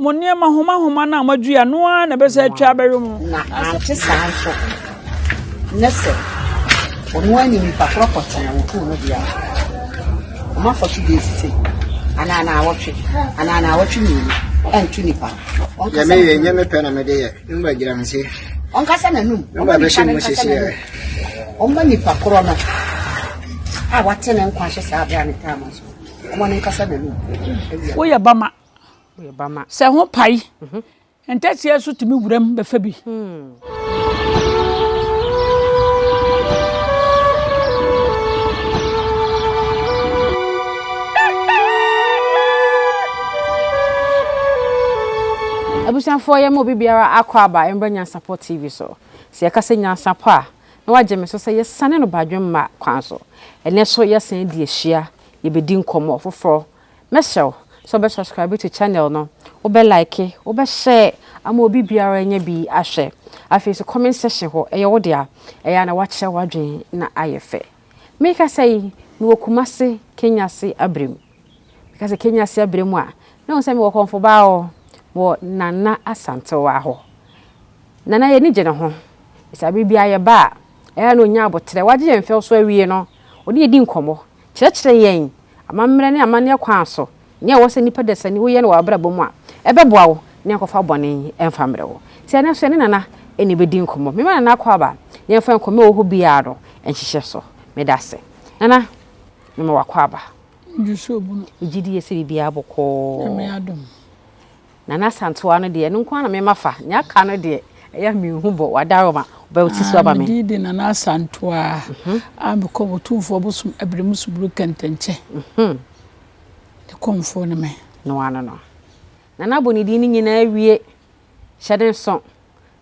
Mo nneɛma nhoma nhoma no a moadua no ara na ɛbɛsan atwa abɛwe mo. Na ante saa nso, ne sɛ ɔno ara nim nipa korɔ pɔtee a wɔkuu no deɛ a, wɔafa so days sei, anaa naawɔtwe, anaa naawɔtwe mmienu, ɛnto nipa no. Deɛ meyɛ nyɛ me pɛ na mede yɛ, mma gyina me se. Ɔnkasa n'anum, Mma ɔma nipa bɛhyɛ no mu nkasa sisi n'anum. ɛ. Ɔma nipa korɔ no a wate ne nkwa so saa berɛ a ne taama so, ɔma no nkasa n'anum. Woyɛ bama. Sɛ ho pae, ntɛtea nso tumi wuram bɛfa bi. Abusuafoɔ yɛma obi biara akɔ aba mbra Nyansapɔ TV so. Sɛ yɛka sɛ nyansapɔ a, na wagye me so sɛ yɛsane no badwemma kwan so. Ɛnɛ so yɛsan adi ahyia, yɛbɛdi nkɔmmɔ foforɔ Mɛsrɛ wo sɛ wobɛ subscribe to channel no, wobɛ like, wobɛ share ama obi biara anya bi ahwɛ. Afei nso comment section hɔ ɛyɛ wo dea, ɛyɛ a na woakyerɛ w'adwene na ayɛ fɛ. Mekasa yi, mewɔ Kumasi, Kenyase Abrem. Meka sɛ Kenyase Abrem a, na wohu sɛ mewɔ Kɔmfobaa hɔ, mewɔ Nana Asantewaa hɔ. Nana yɛn ani gye ne ho, sɛ abere biara yɛba a, ɛyɛ a na ɔnya aboterɛ, wagye yɛn fɛw so awie no, ɔne yɛn di nkɔmmɔ, kyerɛkyerɛ yɛn amammerɛ ne amanneɛ kwan so, nea ɛwɔ sɛ nnipa dasani woyɛ no wɔ w'abrabɔ mu a ɛbɛboa wo ne akɔfa bɔne mfa mmrɛ wo. Nti ɛnnɛ nso yɛne Nana na ɛbɛdi nkɔmmɔ. Mema Nana akwaaba na yɛmfa nkɔmmɔ a ɛwɔ hɔ biara no nhyehyɛ so. Meda ase. Nana, mema wo akwaaba. Megye die sɛ biribiara bɔkɔɔ. Nyame adom. Nana Asantewaa no deɛ, ɛno nko ara na me mafa. Nea aka no deɛ, ɛyɛ a menhu bɔ. W'adaworoma, wobɛte so ama me. Me din de Nana Asantewaa a mekɔ Otumfoɔ Bosom Abirem Suburu Kɛntɛnkyɛ. Ne kɔmfoɔ ne me. No ano no. Nana abɔ ne din no nyinaa awie. Hyɛ ne nso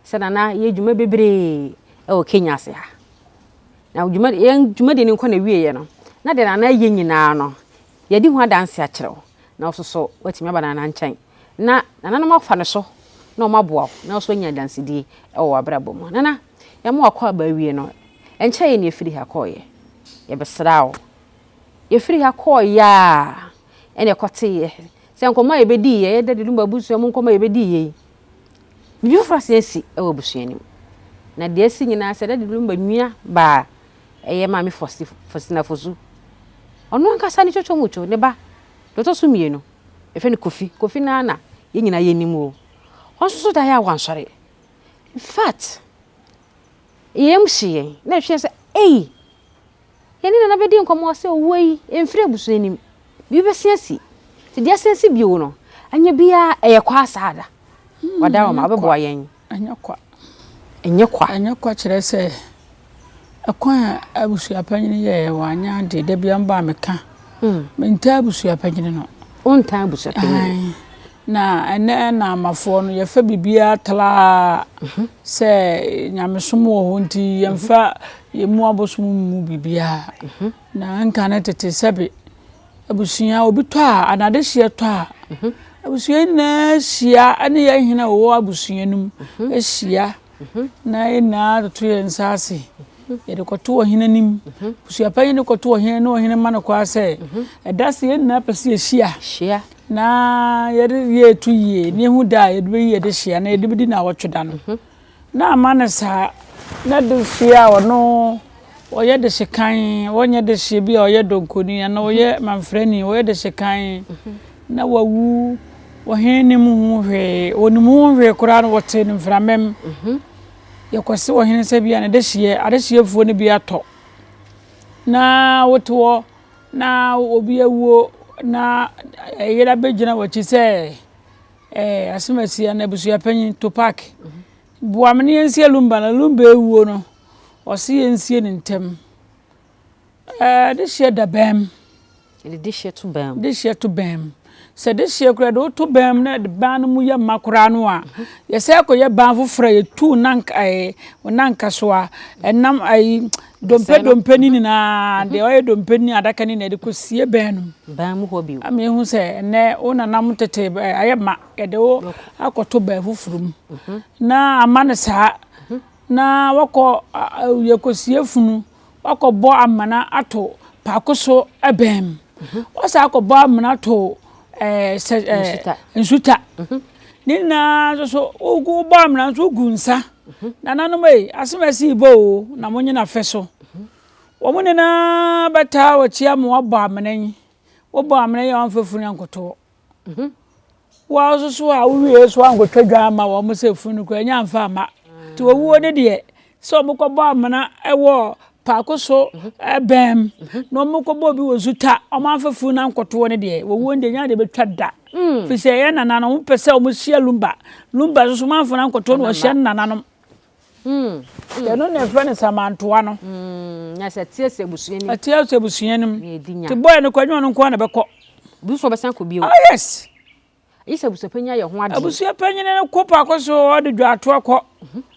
sɛ Nana yɛ dwuma bebree wɔ Kenya ase ha. Na dwuma, yɛn dwumadie no nkɔ n'awieɛ no, na deɛ Nana yɛ nyinaa no, yɛadi ho adanse akyerɛ wo. Na wo nso so woatumi aba Nana nkyɛn na nananom afa no so na wɔaboa wo na wo nso woanya adansedie wɔ w'abrabɔ mu. Nana, yɛama wakɔ aba awie no, ɛnkyɛeɛ na yɛfiri ha kɔeɛ. Yɛbɛsraa wo. Yɛfiri ha kɔeɛ a, ɛna ɛkɔteeɛ sɛ nkɔmmɔ a yɛbɛdiiɛ, yɛda Daddy Lumba abusua mu nkɔmmɔ a yɛbɛdiiɛ yi, biribi foforɔ asan asi wɔ abusua no mu. Na deɛ asi nyinaa sɛ Daddy Lumba nua baa ɛyɛ Maame Faustina Fosu. Ɔno ankasa ne twotwomutwo, ne ba, deɛ ɔtɔ so mmienu, yɛfrɛ no Kofi. Kofi no ara na yɛn nyinaa yɛnim o. Ɔno nso so daeɛ a wansɔre. In fact, yɛn yam hye yɛn na ɛhwɛ sɛ ei, yɛne Nana bɛdi nkɔmmɔ sɛ owuo yi ɛmfiri abusua nim. Biribi bɛsen asi. Nti deɛ asen asi bio no, anyɛ biara ɛyɛ kwa saa da. Wadaroma, wobɛboa yɛn. Ɛnyɛ kwa. Ɛnyɛ kwa. Ɛnyɛ kwa kyerɛ sɛ ɛkwan a abusuapanyin yɛeɛ wanyɛ adeɛ. Da biara meba a meka. Mentaa abusuapanyin no. Wontaa abusuapanyin? Na ɛnnɛ Naamafoɔ no yɛfa biribiara traa sɛ nyamesom wɔ hɔ nti yɛmfa yɛn mu abosom mmu biribiara. Na nka ne tete sɛbe Abusua, obi tɔ a, anaa adehyeɛ tɔ a, abusua nyinaa hyia ne yɛn hene a ɔwɔ abusua no mu hyia na yɛn nyinaa toto yɛn nsa ase. Yɛde kɔto ɔhene anim. Abusua panyin de kɔto ɔhene na ɔhene ma no kwan sɛ ɛda sɛ yɛn nyinaa pɛ sɛ yɛhyia na yɛde yɛreto yie na yɛhu da a yɛde bɛyi yɛde hyia na yɛde bɛdi nnawɔtwe da no. Na ama no saa, na dehyeɛ a ɔno ɔyɛ dehyekan, ɔnyɛ dehyeɛ bi a ɔyɛ donkoni anaa ɔyɛ mamfrani, ɔyɛ dehyekan na wawu, ɔhene nnim ho hwee, ɔnim ho hwee koraa no wɔtee no mframam. Yɛkɔse ɔhene sɛ bi a ne dehyeɛ, adehyeɛfoɔ no bi atɔ na wote hɔ na obi awuo na ɛyere abɛgyina w'akyi sɛ Eh, Asɛm-Asi anaa abusuapanyin, Tupac, boa me na yɛnsie Lumba na Lumba ewuo no, ɔse yɛnsie no ntɛm. Eh, dehyeɛ da bɛn mu. Yɛde dehyeɛ to bɛn mu. Dehyeɛ to bɛn mu. Sɛ dehyeɛ koraa de woto bɛn mu na de ban no mu yɛ ma koraa no a, yɛsɛ kɔyɛ ban foforɔ a yɛtu nanka eh, nankasoa, ɛnam ayi, Dompe dompe no nyinaa, deɛ ɔyɛ dompe ne adaka no nyinaa yɛde kɔsie bɛn no mu. Bɛn mu hɔ bio. Ama yɛhu sɛ ɛnnɛ wo nananom tete ayɛ ma yɛde wo akɔto bɛn foforɔ mu. Mhm. Na ama no saa. Mhm. Na wakɔ yɛkɔsie funu, wakɔbɔ amena ato paako so bɛn mu. Mhm. Wɔsan akɔbɔ amena ato ɛɛ sɛ ɛɛ nsuta. Ne nyinaa nso so, wobɔ amena nso wogu nsa. Nananom ei, asɛm a ɛsi bɔ o, na monyina fɛ so. Wɔn nyinaa bɛtaa w'akyi ama woabɔ amena yi. Wobɔ amena yi a wɔamfa funu ankoto hɔ. Wo ara nso so a wowie so ankɔtwa dwa ama wɔn sɛ funu koraa ɛnyɛ amfa amma. Nti owuo no deɛ sɛ wɔkɔbɔ amena wɔ paako so bɛn mu na wɔkɔbɔ obi wɔ nsuta wɔamfa funu no ankɔto hɔ no deɛ owuo no deɛ ɛnyɛ adeɛ bɛtwa da. Firi sɛ ɛyɛ nananom wɔpɛ sɛ wɔhyia lumba. Lumba nso so wɔamfa no ankɔto hɔ na wɔhyia ne nananom. Ɛno na ɛfrɛ no samantoa no. Na sɛ ɛte sɛ abusua nim. Ɛte sɛ abusua nim. Te bɔyɛ no kɔ ɛnyɛ ɔno nko ara na ɛbɛkɔ. Obi nso ɔbɛsan kɔ bio. Oh yes. Ayi sɛ abusua panyin ayɛ ho adeɛ. Abusua panyin no kɔ paako so ɔde dwatoa kɔ.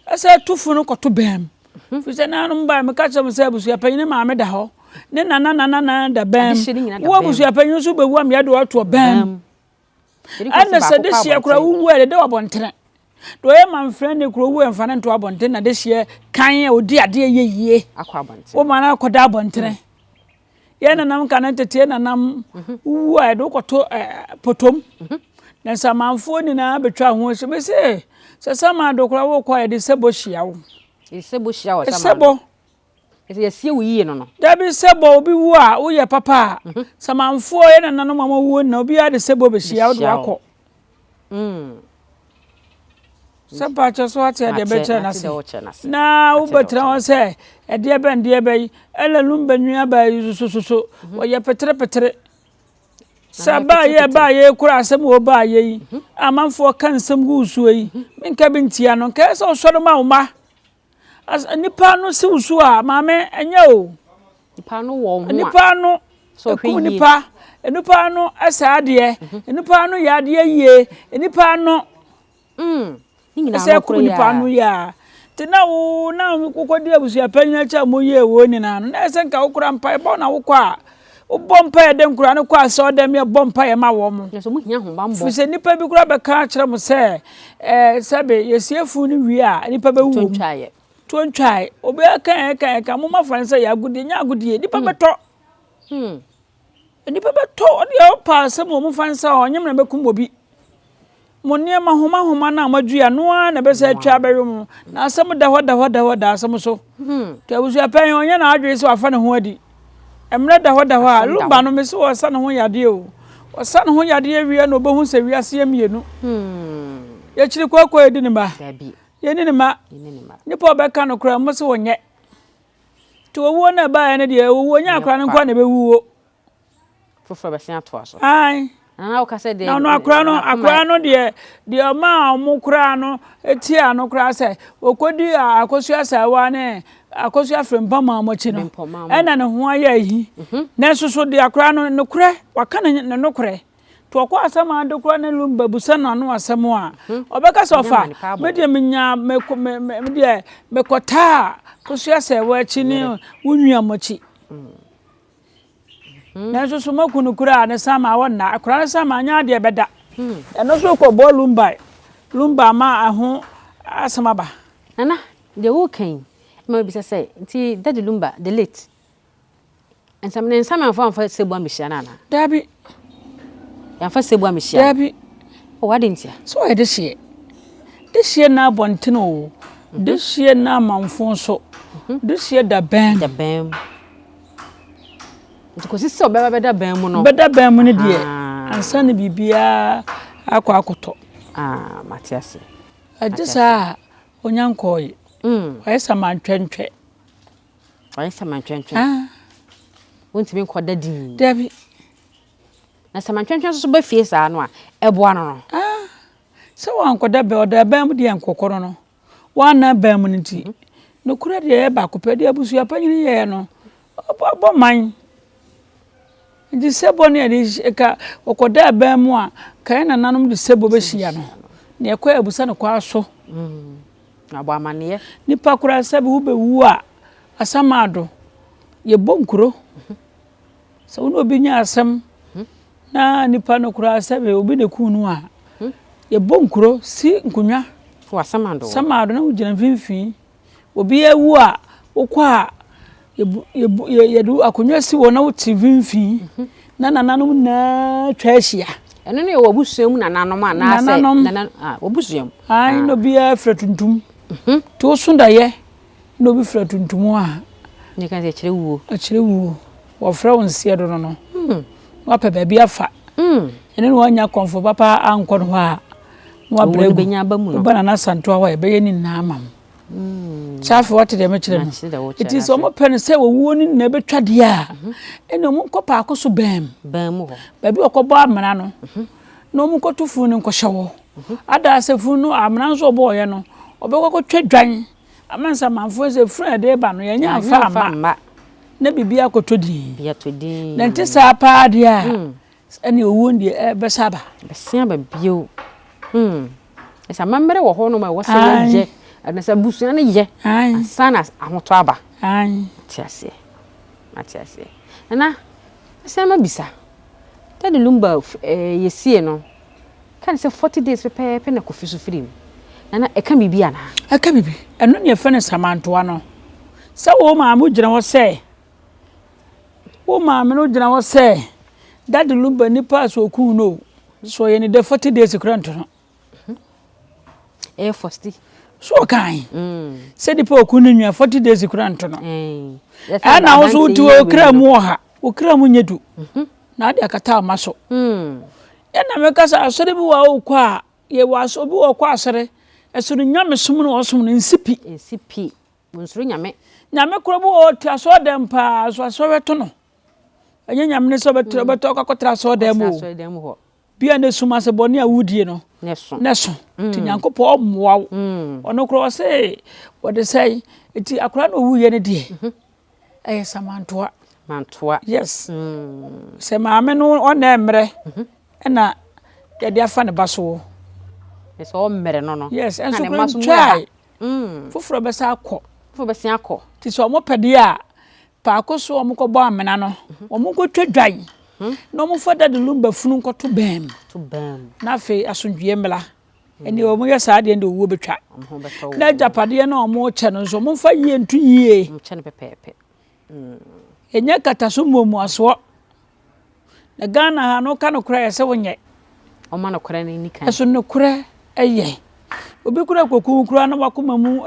Ɛsɛ ɛto funu kɔto bɛn mu. Firi sɛ nanom baa meka kyerɛ mo sɛ abusua panyin ne maame da hɔ. Ne nana nana nana da bɛn mu. Wo abusua panyin nso bɛwu a mmeɛ de ɔtoɔ bɛn mu. Ɛna sɛ dehyeɛ koraa wowu a ɛdeda wɔ abɔntene. Deɛ ɔyɛ manfrɛ ne kuro wu ɛmfa no nto abɔntene na dehyeɛ kan a ɔdi adeɛ yɛ yie. Woma no akɔda abɔntene. Yɛn nanam ka no tete yɛn nanam wowu a yɛde wokɔto potom. Na nsamanfoɔ nyinaa bɛtwa ho ahyia. Mese sɛ saman do koraa wokɔ a yɛde sɛbɔ hyia wo. Sɛbɔ hyia wɔ saman do. Sɛ yɛsie wo yie no no. Dabi sɛbɔ obi wu a woyɛ papa a mhm. samanfoɔ yɛ nananom a wɔwuo nyinaa obiara de sɛbɔ bɛhyia wo de wakɔ. Mm. Sɛ mpakyɛ so ate adeɛ bɛkyerɛ no ase na wobɛtena hɔ sɛ ɛdeɛ bɛn deɛ bɛyi ɛna lumba nua baa yi sososo mhm. wɔyɛ peterepetere sɛ baa yɛ baa yɛ kura asɛm wɔ baa yɛ yi mhm. amanfoɔ ka nsɛm gu soɔ yi mhm. menka bi ntia no nka sɛ wosɔre ma wo ma As nipa no si wo so a, maame, ɛnyɛ o. Nipa no wɔ ho a. Nipa no ekum nipa. Nipa no ɛsɛ adeɛ. Mhm. Nipa no yɛ adeɛ yie. Nipa no. Mm. Ɛsɛ kum nipa no yie a. Te na wo na wokɔdi abusua panyin akyi a moyɛ wɔ nyinaa no na ɛsɛ nka wokora mpaebɔ na wokɔ a wobɔ mpaeɛ de nkora no kɔ asɔɔdɛm yɛ bɔ mpaeɛ ma wɔn mo. Firi sɛ nnipa bi koraa bɛka akyerɛ mo sɛ ɛɛ sɛbe yɛsie funu no wie a nnipa bɛwu wɔ mu. Tuo ntwae. Obi aka ɛka ɛka mo ma fa no sɛ yɛ agodie nyɛ agodie nnipa hmm. bɛtɔ. Hmm. Nnipa bɛtɔ ɔde ɔpa asɛm wɔ mo fa nsa ɔnyem na bɛkum obi. Mo nneɛma nhoma nhoma no a moadua no ara na ɛbɛsɛ atwa abɛwe mo, na asɛm da hɔ da hɔ da hɔ da asɛm so. Nti abusua panyin ɔnyɛ n'adwene sɛ wafa ne ho adi. Mmerɛ da hɔ da hɔ a, Lumba no mese ɔsa ne ho yadeɛ o. Ɔsa ne ho yadeɛ wie na ɔbɛhu sɛ wiase yɛ mmienu. Yɛkyiri kooko yɛdi ne mma. Yɛnni ne mma. Nipa a ɔbɛka no koraa mo se ɔnyɛ. Nti owuo no a ɛbaeɛ no deɛ owuo nyɛ akora no nko ara na ɛbɛwuo. Foforɔ bɛsen atoa so. Ae. Na woka sɛ deɛ. Na ɔno akora no akora no deɛ deɛ ɔmaa ɔmo koraa no tia no koraa sɛ ɔkɔdi Akosua Asaawa ne Akosua Frimpong ɔmo akyi no ɛna ne ho ayɛ ahi. Mhm. Nanso so deɛ akora no nokorɛ waka ne ne nokorɛ. To ɔkɔ asɛm ade koraa ne Lumba busa no ano asɛm a mhm. ɔbɛka sɛ ɔfa me deɛ menya me me me deɛ mekɔtaa Akosua Asaawa akyi ne wo nua mo akyi. Mm. Nanso so moaku no koraa ne sa ma ɔnna? Akwadaa no sa ma anyɛ adeɛ bɛda. Ɛno nso kɔbɔ lumba lumba ma ɛho asɛm aba. Nana, deɛ woreka yi ma mebisa sɛ, nti Daddy Lumba, the late, nsɛm ne nsamanfoɔ amfa Sebo ammɛhyia no anaa? Daabi. Yɛamfa Sebo ammɛhyia no? Daabi. Oh, adɛn ntia? Sɛ ɔyɛ dehyeɛ. Dehyeɛ nna abɔntene o. Dehyeɛ nna amanfoɔ nso. Dehyeɛ da bɛn mu. Da bɛn mu. Nti kɔsi sɛ ɔbɛba bɛda bɛn mu no. Bɛda bɛn mu no deɛ, ansa na biribiara akɔ akɔtɔ. Ah, mate ase. Ɛgye saa a, ɔnya nkɔɔe. Ɔyɛ samantwɛntwɛ. Ɔyɛ samantwɛntwɛ. Ah. Wontumi nkɔda dinn. Dabi. Na samantwɛntwɛ nso so ba fie saa no a, ɛboa no no. Ah, sɛ wankɔda bɛn, ɔda bɛn mu deɛ nkɔkɔ no no. Wanna bɛn mu no nti. Nokorɛ deɛ ɛyɛ baako pɛ, deɛ abusua panyin yɛɛ no, ɔbɔ man. Nti sɛbɔ ne yɛde ka ɔkɔda bɛn mu a, ka yɛn nananom de sɛbɔ bɛhyia no. Na ɛkɔ abusa no kwan so. Mm. Abɔ amaneɛ. Nipa koraa sɛbi wobɛwu a, asamado, yɛbɔ nkuro. Sɛ wo ne obi nya asɛm na nipa no koraa sɛbe obi na eku no a, yɛbɔ nkuro si nkonnwa. Wɔ samado. Samado na wogyina mfimfini. Obi awu a, wokɔ a, yɛde akonnwa si hɔ na wote mfimfini na nananom nyinaa atwa ahyia. Ɛno no yɛ wɔ abusua mu nananom anaasɛ nananom nana ah w'abusua mu. Ae na obiara fira tuntum. Nti woso daeɛ na obi fira tuntum a. Ne ka sɛ ɛkyerɛ wuo. Ɛkyerɛ wuo. Wɔfrɛ wo nseɛ do no no. Na wapɛ baabi afa. Ɛno na wanya kɔmfo papa ankɔ no hɔ a na wabrɛ agu. Woba Nana Asantewa hɔ a yɛbɛyɛ ne nyinaa ama wo. Sɛ afei wate deɛ mekyerɛ no. Nti sɛ wɔpɛ no sɛ owuo no nyinaa bɛtwa deɛ a, mhm. ɛnna wɔnkɔ paako so bɛn mu. Baabi a wɔkɔbɔ amena no, mhm. na wɔnkɔto funu no nkɔhyɛ hɔ. Mhm. Adaa sɛ funu no amena nso ɔbɔɔyɛ no, ɔbɛkɔ akɔtwa dwan ama nsamanfoɔ sɛ funu a yɛde ba no yɛnyɛ amfa amma na biribi akɔtɔ din. Na nte saa paa deɛ a, mm. Ɛne owuo no deɛ ɛbɛsa aba. Ɛbɛsen aba bio. Hmm. Ɛsɛ amammerɛ wɔ hɔ nom a ɛwɔ sɛ yɛyɛ. Ɛna sɛ abusua no yɛ. Ansa na ahotɔ aba. Mate aseɛ. Mate aseɛ. Nana, mɛsan mabisa. Daddy Lumba eh, yɛsie no, ka ne sɛ 40 days pɛpɛɛpɛ na Kofi so firi mu. Nana, ɛka biribi anaa? Ɛka biribi. Ɛno ne yɛfrɛ no samantoa no. Sɛ wo maame wogyina hɔ sɛ Wo maame no gyina hɔ sɛ daddy lumba nipa a sɛ okun no o, sɛ ɔyɛ ne dɛ 40 days kora nto no. Ɛyɛ fɔsti. So ɔkan mm. sɛ nipa okun ne nua 40 days kora nto no. Ɛna wo so wote wo kra mu ɔha, wo kra mu nyɛ du. Mhm. Na ade akata ɔma so. Mm. Ɛna meka sɛ asɔre bi wɔ a wokɔ a yɛwɔ asɔ obi wɔ kɔ asɔre ɛso no nyamesom no ɔsom no nsi pi. Nsi pi. Wɔnsuro Nyame. Nyame korɔ bi wɔ hɔ ɔte asɔɔdɛm paa so asɔre to no. Ɛnyɛ Nyame ne sɛ ɔbɛtra mm. ɔbɛtɔ akɔtra asɔɔdɛm mu o. Bia ne sum ase bɔne a wodie no. Ne so. Ne so. Nti mm. Nyankopɔn ɔmmoa wo. Mm. Ɔno korɔ ɔse wɔde sɛe. Nti akora na owuiɛ no deɛ. Mhm. Ɛyɛ samantoa. Mantoa. Yes. Mm. Sɛ maame no ɔnɛ mmerɛ mhm. ɛna yɛde afa ne ba soɔ. Sɛ ɔmmerɛ no no. Yes, ɛnso kora ntwae. Foforɔ bɛsan akɔ. Foforɔ bɛsan akɔ. Nti sɛ wɔpɛ deɛ a, paako so a wɔkɔbɔ amena no, wɔnkɔtwa dwan na wɔmfa Daddy Lumba funu nkɔto bɛn mu. To bɛn mu. Na afei asomdwoeɛ mmra. Ɛnneɛ wɔyɛ saa deɛ ɛnde owuo bɛtwa. Na agyapadeɛ no a wɔrekyɛ no nso, wɔmfa yie nto yie. Wɔnkyɛ no pɛpɛɛpɛ. Ɛnyɛ kataso mmuamuasoɔ. Na Ghana ha no woka nokorɛ a yɛsɛ wonyɛ. Ɔma nokorɛ no nni kan. Ɛso nokorɛ yɛ. Obi koraa kɔku koraa na wakoma mu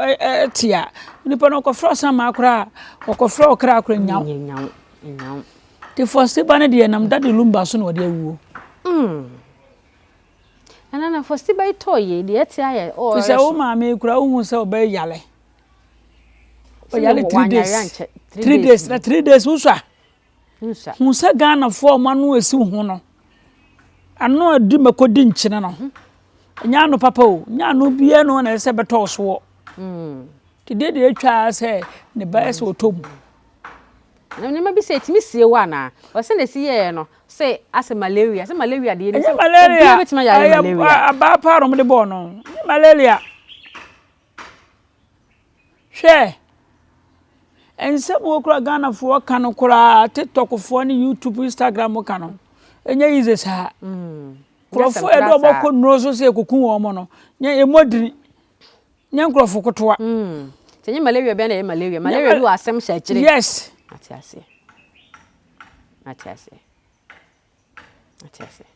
te a, nipa no ɔkɔfrɛ ɔsamaa koraa a, ɔkɔfrɛ ɔkra koraa nya wo. Nya wo, nya wo. Nti Fosti ba no deɛ nam Daddy Lumba so na ɔde awuo. Mm. Nana na Fosti ba yi tɔɔ yei deɛ ɛte ayɛ. Fi sɛ wo maame koraa wohu sɛ ɔbɛyɛ yale. Ɔyale 3 days. 3 days na 3 days wosua. Hu sɛ Ghanafoɔ a wɔn ano asi ho no, ano a ɛdi mako di nkyene no, ɛnyɛ ano papa o, nyɛ ano biara na ɛsɛ sɛ ɛbɛtɔ wo soɔ. Nti deɛ deɛ atwa ara sɛ ne ba ɛsɛ ɔtɔ mu. Na nneɛma bi sɛ ɛtumi sie wo anaa? Ɔsɛ na ɛsi yɛɛ no sɛ asɛ malaria, sɛ malaria deɛ ɛnyɛ malaria, obiara bɛtumi ayare malaria. Ɛyɛ abaa paa na wɔde bɔɔ no, ɛnyɛ malaria. Hwɛ! Nsɛm wɔ koraa Ghanafoɔ ka no koraa TikTok foɔ ne YouTube, Instagram ka no, ɛnyɛ easy saa. Nkurɔfoɔ yɛde wɔn kɔ nnuro so sɛ yɛkɔku wɔn no, nyɛ ɛmmɔ dini, nyɛ nkurɔfo ketewa. Sɛ nyɛ malaria bɛn na ɛyɛ malaria, malaria bi wɔ asɛm hyɛ akyire. Yes. Ate aseɛ. Ate aseɛ. Ate aseɛ.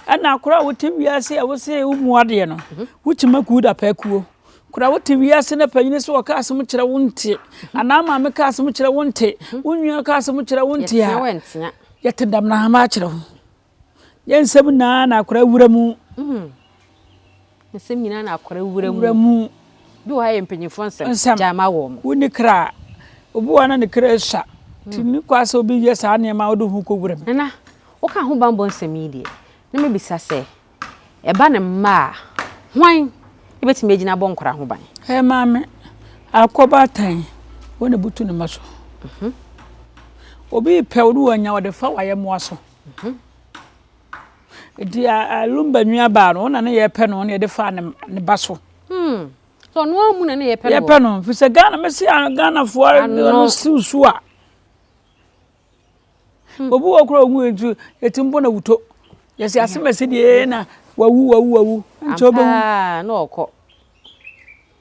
Ɛna akora a wote wiase a wose womu adeɛ no, mhm. wokyima kuo da pɛ kuo. Kora wote wiase na panyini sɛ ɔka asɛm kyerɛ wo nte, mhm. anaa maame ka asɛm kyerɛ wo nte, mhm. wo nua ka asɛm kyerɛ wo nte a, yɛte dam na hama akyerɛ wo. Yɛ nsɛm nyinaa na akora wura mu. Nsɛm nyinaa na akora wura mu. Wura mu. Bi wɔ ha yɛ mpanyinfoɔ nsɛm. Nsɛm. Gyae ma wɔn. Wonni kra. Obi wɔ ha na ne kra sua. Nti ne kwa sɛ obi yɛ saa nneɛma a wode ho kɔ wura mu. Nana, woka ho bammɔ nsɛm yi deɛ, na mɛbisa sɛ, ɛba ne mma a, hwan na bɛtumi agyina abɔ nkwadaa ho ban? Ɛyɛ maame. Akokɔ baatan, wɔn na ɛbutu ne mma so. Obi repɛ wo na wanya, ɔde fa w'ayɛmmoa so. Nti Lumba nua baa no, ɔna ne yɛpɛ no, ɔna yɛde faa ne ba so. Hmm. So ɔno ara mu na ne yɛpɛ no. Yɛpɛ no, fi sɛ Ghana mɛsi Ghanafoɔ no siw so a. Hmm. Obi wɔ kora owu nti yɛti mbɔ na wuto. Yɛsi ase mɛsi deɛ na wawu wawu wawu. Nti ɔbɛwu. Na ɔkɔ.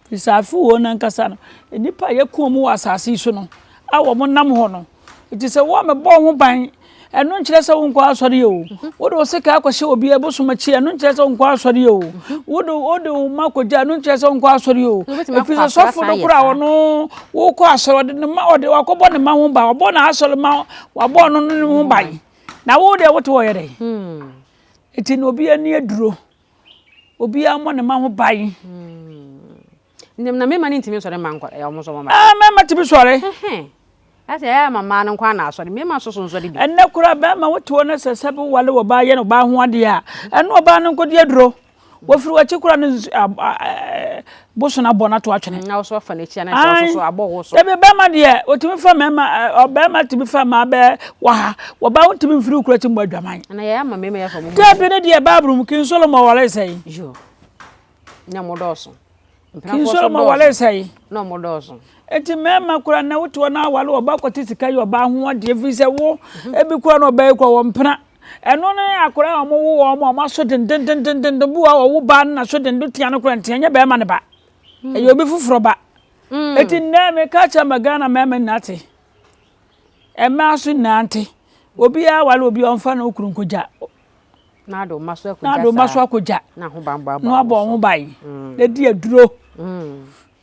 Firi sɛ afe wɔ no ankasa no, nnipa a yɛku wɔn wɔ asase yi so no a wɔnam hɔ no, nti sɛ wo a mebɔ wo ho ban Ɛno nkyerɛ sɛ wonkɔ asɔre o. Wode wo sika akɔhyɛ obi abosom akyi, ɛno nkyerɛ sɛ wonkɔ asɔre o. Wode wode wo mma kɔgya, ɛno nkyerɛ sɛ wonkɔ asɔre o. Ɛfiri sɛ sɔfo no koraa ɔno wokɔ asɔre ɔde ne mma ɔde wakɔbɔ ne mma ho ban, ɔbɔ n'asɔre ma wabɔ ɔno ne ho ban. Na wo deɛ wote hɔ yɛ dɛn? Nti na obi ani aduro. Obiara mmɔ ne mma ho ban. Na mmarima no ntumi nsɔre mma nkɔ ɛyɛ wɔn nso wɔn mma. Ah, mmarima tumi sɔre. Ɛsɛ ɛyɛ ama mmaa no nko ara na asɔre mmarima nso so nsɔre bi. Ɛnnɛ koraa bɛrima wote hɔ na sɛ sɛ wowale ɔbaa yɛ no ɔbaa ho adeɛ a ɛno ɔbaa no nkɔdi aduro. Wɔfiri w'akyi koraa no boson abɔ no ato atwene. Na wɔso afa n'akyi anaa sɛ ɔso so abɔ wo so. Dabi bɛrima deɛ ɔtumi fa mmarima ɔbɛrima tumi fa mmaa bɛɛ wɔ ha wɔbaa wontumi mfiri wo kura akyi mmɔ adwaman. Na yɛ ama mmarima yɛ fa mo. Dabi ne deɛ Bible mu King Solomon wɔre sɛn. Yo. Na mo dɔɔso. King Solomon wɔre sɛn. Na ɔmo dɔɔso. Eti mmarima koraa na wote hɔ na aware ɔbaa kɔte sika yɛ ɔbaa ho adeɛ firi sɛ wo ebi koraa na ɔbaa yi koraa wɔ mpena. Ɛno ne akwadaa a wɔwo wɔn a wɔn aso dendendendenden bi wɔ hɔ a wɔwo baa no n'aso denden tea no koraa ntea nyɛ bɛrima ne ba. Ɛyɛ obi foforɔ ba. Eti nnɛ meka kyerɛ ma Ghana mmarima nyinaa te. Mmaa so nyinaa nte. Obiara ware obi a ɔmfa ne kunu nkɔgya. Na ade mma so akɔgya Na ade mma so akɔgya. Na ho ban bɔ Na wabɔ ho ban. Na di aduro.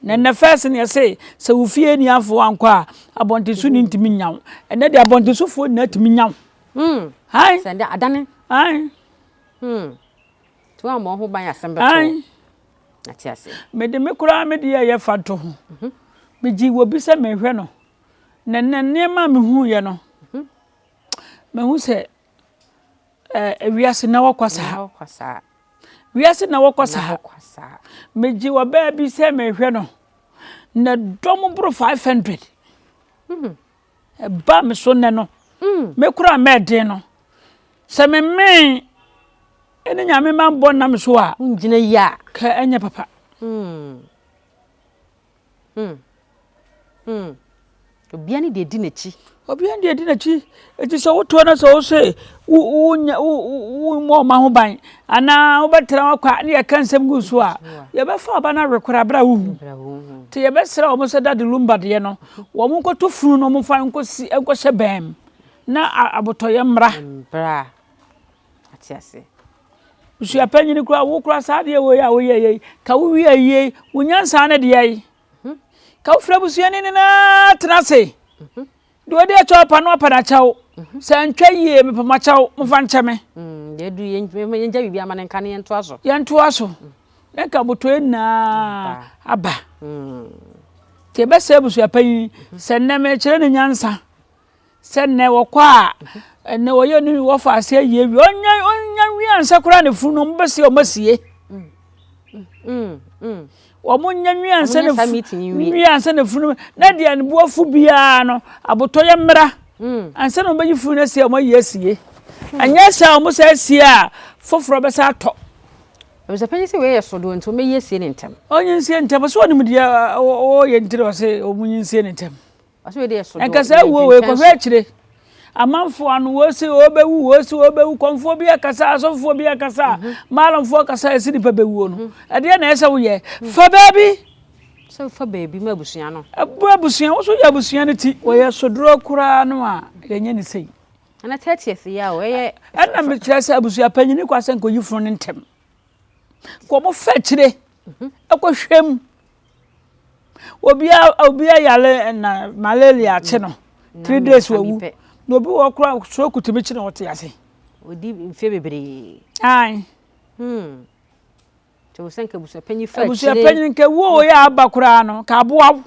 Na nnɛ fɛs no yɛse sɛ wo fie ni afo ankɔ a abɔntenso ni ntumi nya wo. Ɛnnɛ deɛ abɔntensofoɔ nyinaa tumi nya wo. Mm. Ae. Sɛ ndɛ adane. Ae. Hmm. Nti woammɔ ho ban asɛm bɛto wo. Ate ase. Mede me koraa me deɛ yɛ fa to ho. Mhm. Megyee wɔ bi sɛ mehwɛ no. Na nnɛ nneɛma a mehuiɛ no, mhm. mahu sɛ eh, wiase na wɔkɔ saa. Wiase na wɔkɔ saa. Megye wɔ baa bi sɛ mehwɛ no. Na dɔm boro 500. Mhm. Ɛbaa me so nnɛ no, me koraa mɛɛden no, sɛ memee ɛne Nyame ma bɔ nna me so a, Wongyina yie a. Ka ɛnyɛ papa. Hmm. Hmm. Hmm. Obia ne deɛ di n'akyi. Obia ne deɛ di n'akyi. Eti sɛ wotoɔ na sɛ wose wo wo wo wo mmɔ ɔma ho ban anaa wobɛtena hɔ kwa ne yɛka nsɛm gu so a, yɛbɛfa ɔba no awe koraa berɛ a wohu. Nti yɛbɛsrɛ wɔn sɛ Daddy Lumba deɛ no, wɔn nkɔto funu no wɔmfa nkɔsi nkɔhyɛ bɛn mu na abotɔyɛ mmra. Mmra. Ate ase. Busuapanyini koraa wo koraa saa adeɛ wei a woyɛ yei ka wo wie yie wo nyansa ne deɛ yi. Mhm. Ka wofrɛ busuani nyinaa tena ase. Mhm. Deɛ ɔdi akyɛw pa no apa no akyɛw. Mhm. Sɛ ntwa yie mepɛ mo akyɛw momfa nkyɛ me. Mm, deɛ adu yɛngya biribi ama no nka no yɛntoa so. Yɛntoa so. Na nka abotoɛ nyinaa aba. Nti ɛbɛsɛ abusua panyin sɛ nnɛ mekyerɛ no nyansa sɛ nnɛ wɔkɔ a ɛnɛ wɔyɛ ne wɔfa ase ayie wie ɔnya ɔnya wie ansa koraa ne funu no wɔbɛsie wɔn asie. Wɔn nya nwi ansa na nwi ansa na funu na deɛ ne boafo biara no abotɔyɛ mmra ansa na wɔbɛyi funu no asie a wɔayi asie. Ɛnyɛ sɛ wɔn sɛ asie a foforɔ bɛsa atɔ. Abusuapanyin sɛ wei yɛ sodoɔ nti wɔbɛyi asie ne ntɛm. Ɔnyi nsie ntɛm ɔsɛ ɔnim deɛ ɔyɛ nti na ɔsɛ wɔn nyi nsie ne ntɛm. Ɔsɛ wei deɛ sodoɔ. Nka sɛ wuo wei kɔhwɛ akyire. Amanfoɔ ano wɔsi wɔbɛwu wɔsi wɔbɛwu kɔnfoɔ bi akasa asɔfoɔ bi akasa mhm. maalamfoɔ akasa ɛsi nipa bɛwuo no mhm. ɛdeɛ na ɛsɛ woyɛ mhm. fa baabi. Sɛ fa baabi ma abusua no. Ɛbu abusua woso yɛ abusua no ti wɔyɛ sodorɔ koraa no a yɛnyɛ ne sei. Ɛna 30th yi a ɔyɛ. Ɛna mekyerɛ sɛ abusua panyin kɔ asɛ nkɔyi funu no ntɛm. Kɔ mo fa akyire ɛkɔhwɛ mu. Obia obia yare na malaria akye no. 3 days wawu. Na obi wɔ kora stroke tumi kye na ɔte ase. Odi mfe bebree. Ae. Hmm. Kyɛ wo sɛ nka abusua panyin fa akyire. Abusua panyin nka wuo yɛ aba koraa no ka aboa wo.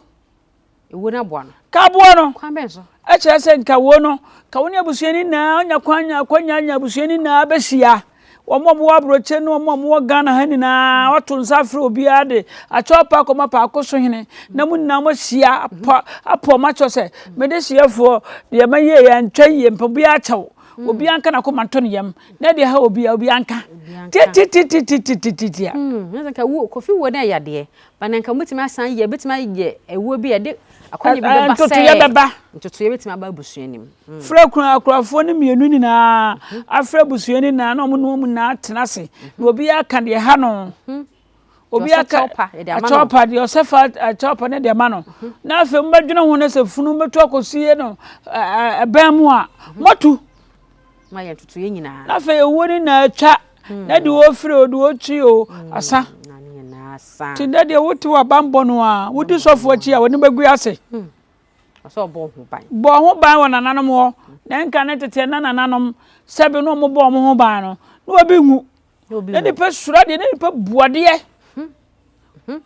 Ewuo no aboa no. Ka aboa no. Kwan bɛn so? Ɛkyerɛ sɛ nka wuo no, ka wo ne abusua no nyinaa anya kwan anya akwanya anya abusua no nyinaa bɛhyia. Wɔn a wɔwɔ aburokyire ne wɔn a wɔwɔ Ghana ha nyinaa, wɔato nsa afrɛ obiara de akyɛw pa akɔma paako so hene na mo nyinaa moahyia apɔ apɔ mo akyɛw sɛ mede hyeɛfoɔ deɛ mayie yɛ antwa yie mpa obiara akyɛw. Obiara nka n'akoma nto ne yam na deɛ ɛha obiara obiara nka. Tititititititia. Hmm, nka wuo, Kofi wuo no ɛyɛ adeɛ. Ba na nka mobɛtumi asan yɛ, bɛtumi ayɛ ɛwuo bi a ɛde akɔnya bi bɛba sɛ. Ntotoeɛ bɛba. Ntotoeɛ bɛtumi aba abusua no mu. Mm. Frɛ kunu akurafoɔ no mmienu nyinaa, mhm. afrɛ abusua no nyinaa na wɔn ne wɔn nyinaa atena ase. Mhm. Na obiara ka deɛ ɛha no. Mhm. Obiara ka akyɛw pa deɛ ɔsɛ fa akyɛw pa ne deɛ ma no. Na afei mobɛdwene ho no sɛ funu mɛtu akɔsie no ɛbɛn mu a, moatu. Ma yɛ ntotoeɛ nyinaa. Na afei owuo no nyinaa atwa. Na deɛ wɔfiri o, deɛ wɔtwi o, asa. Na ne nyinaa asa. Nti nnɛ deɛ wote w'abanbɔ no a, wodi sɔfo akyi a, w'ani bɛgu ase. Ɔsɛ ɔbɔ ho ban. Bɔ ho ban wɔ nananom hɔ. Na nka ne tete na nananom sɛbe na wɔbɔ wɔn ho ban no, na obi nwu. Na nipa suro adeɛ, na nipa bu adeɛ.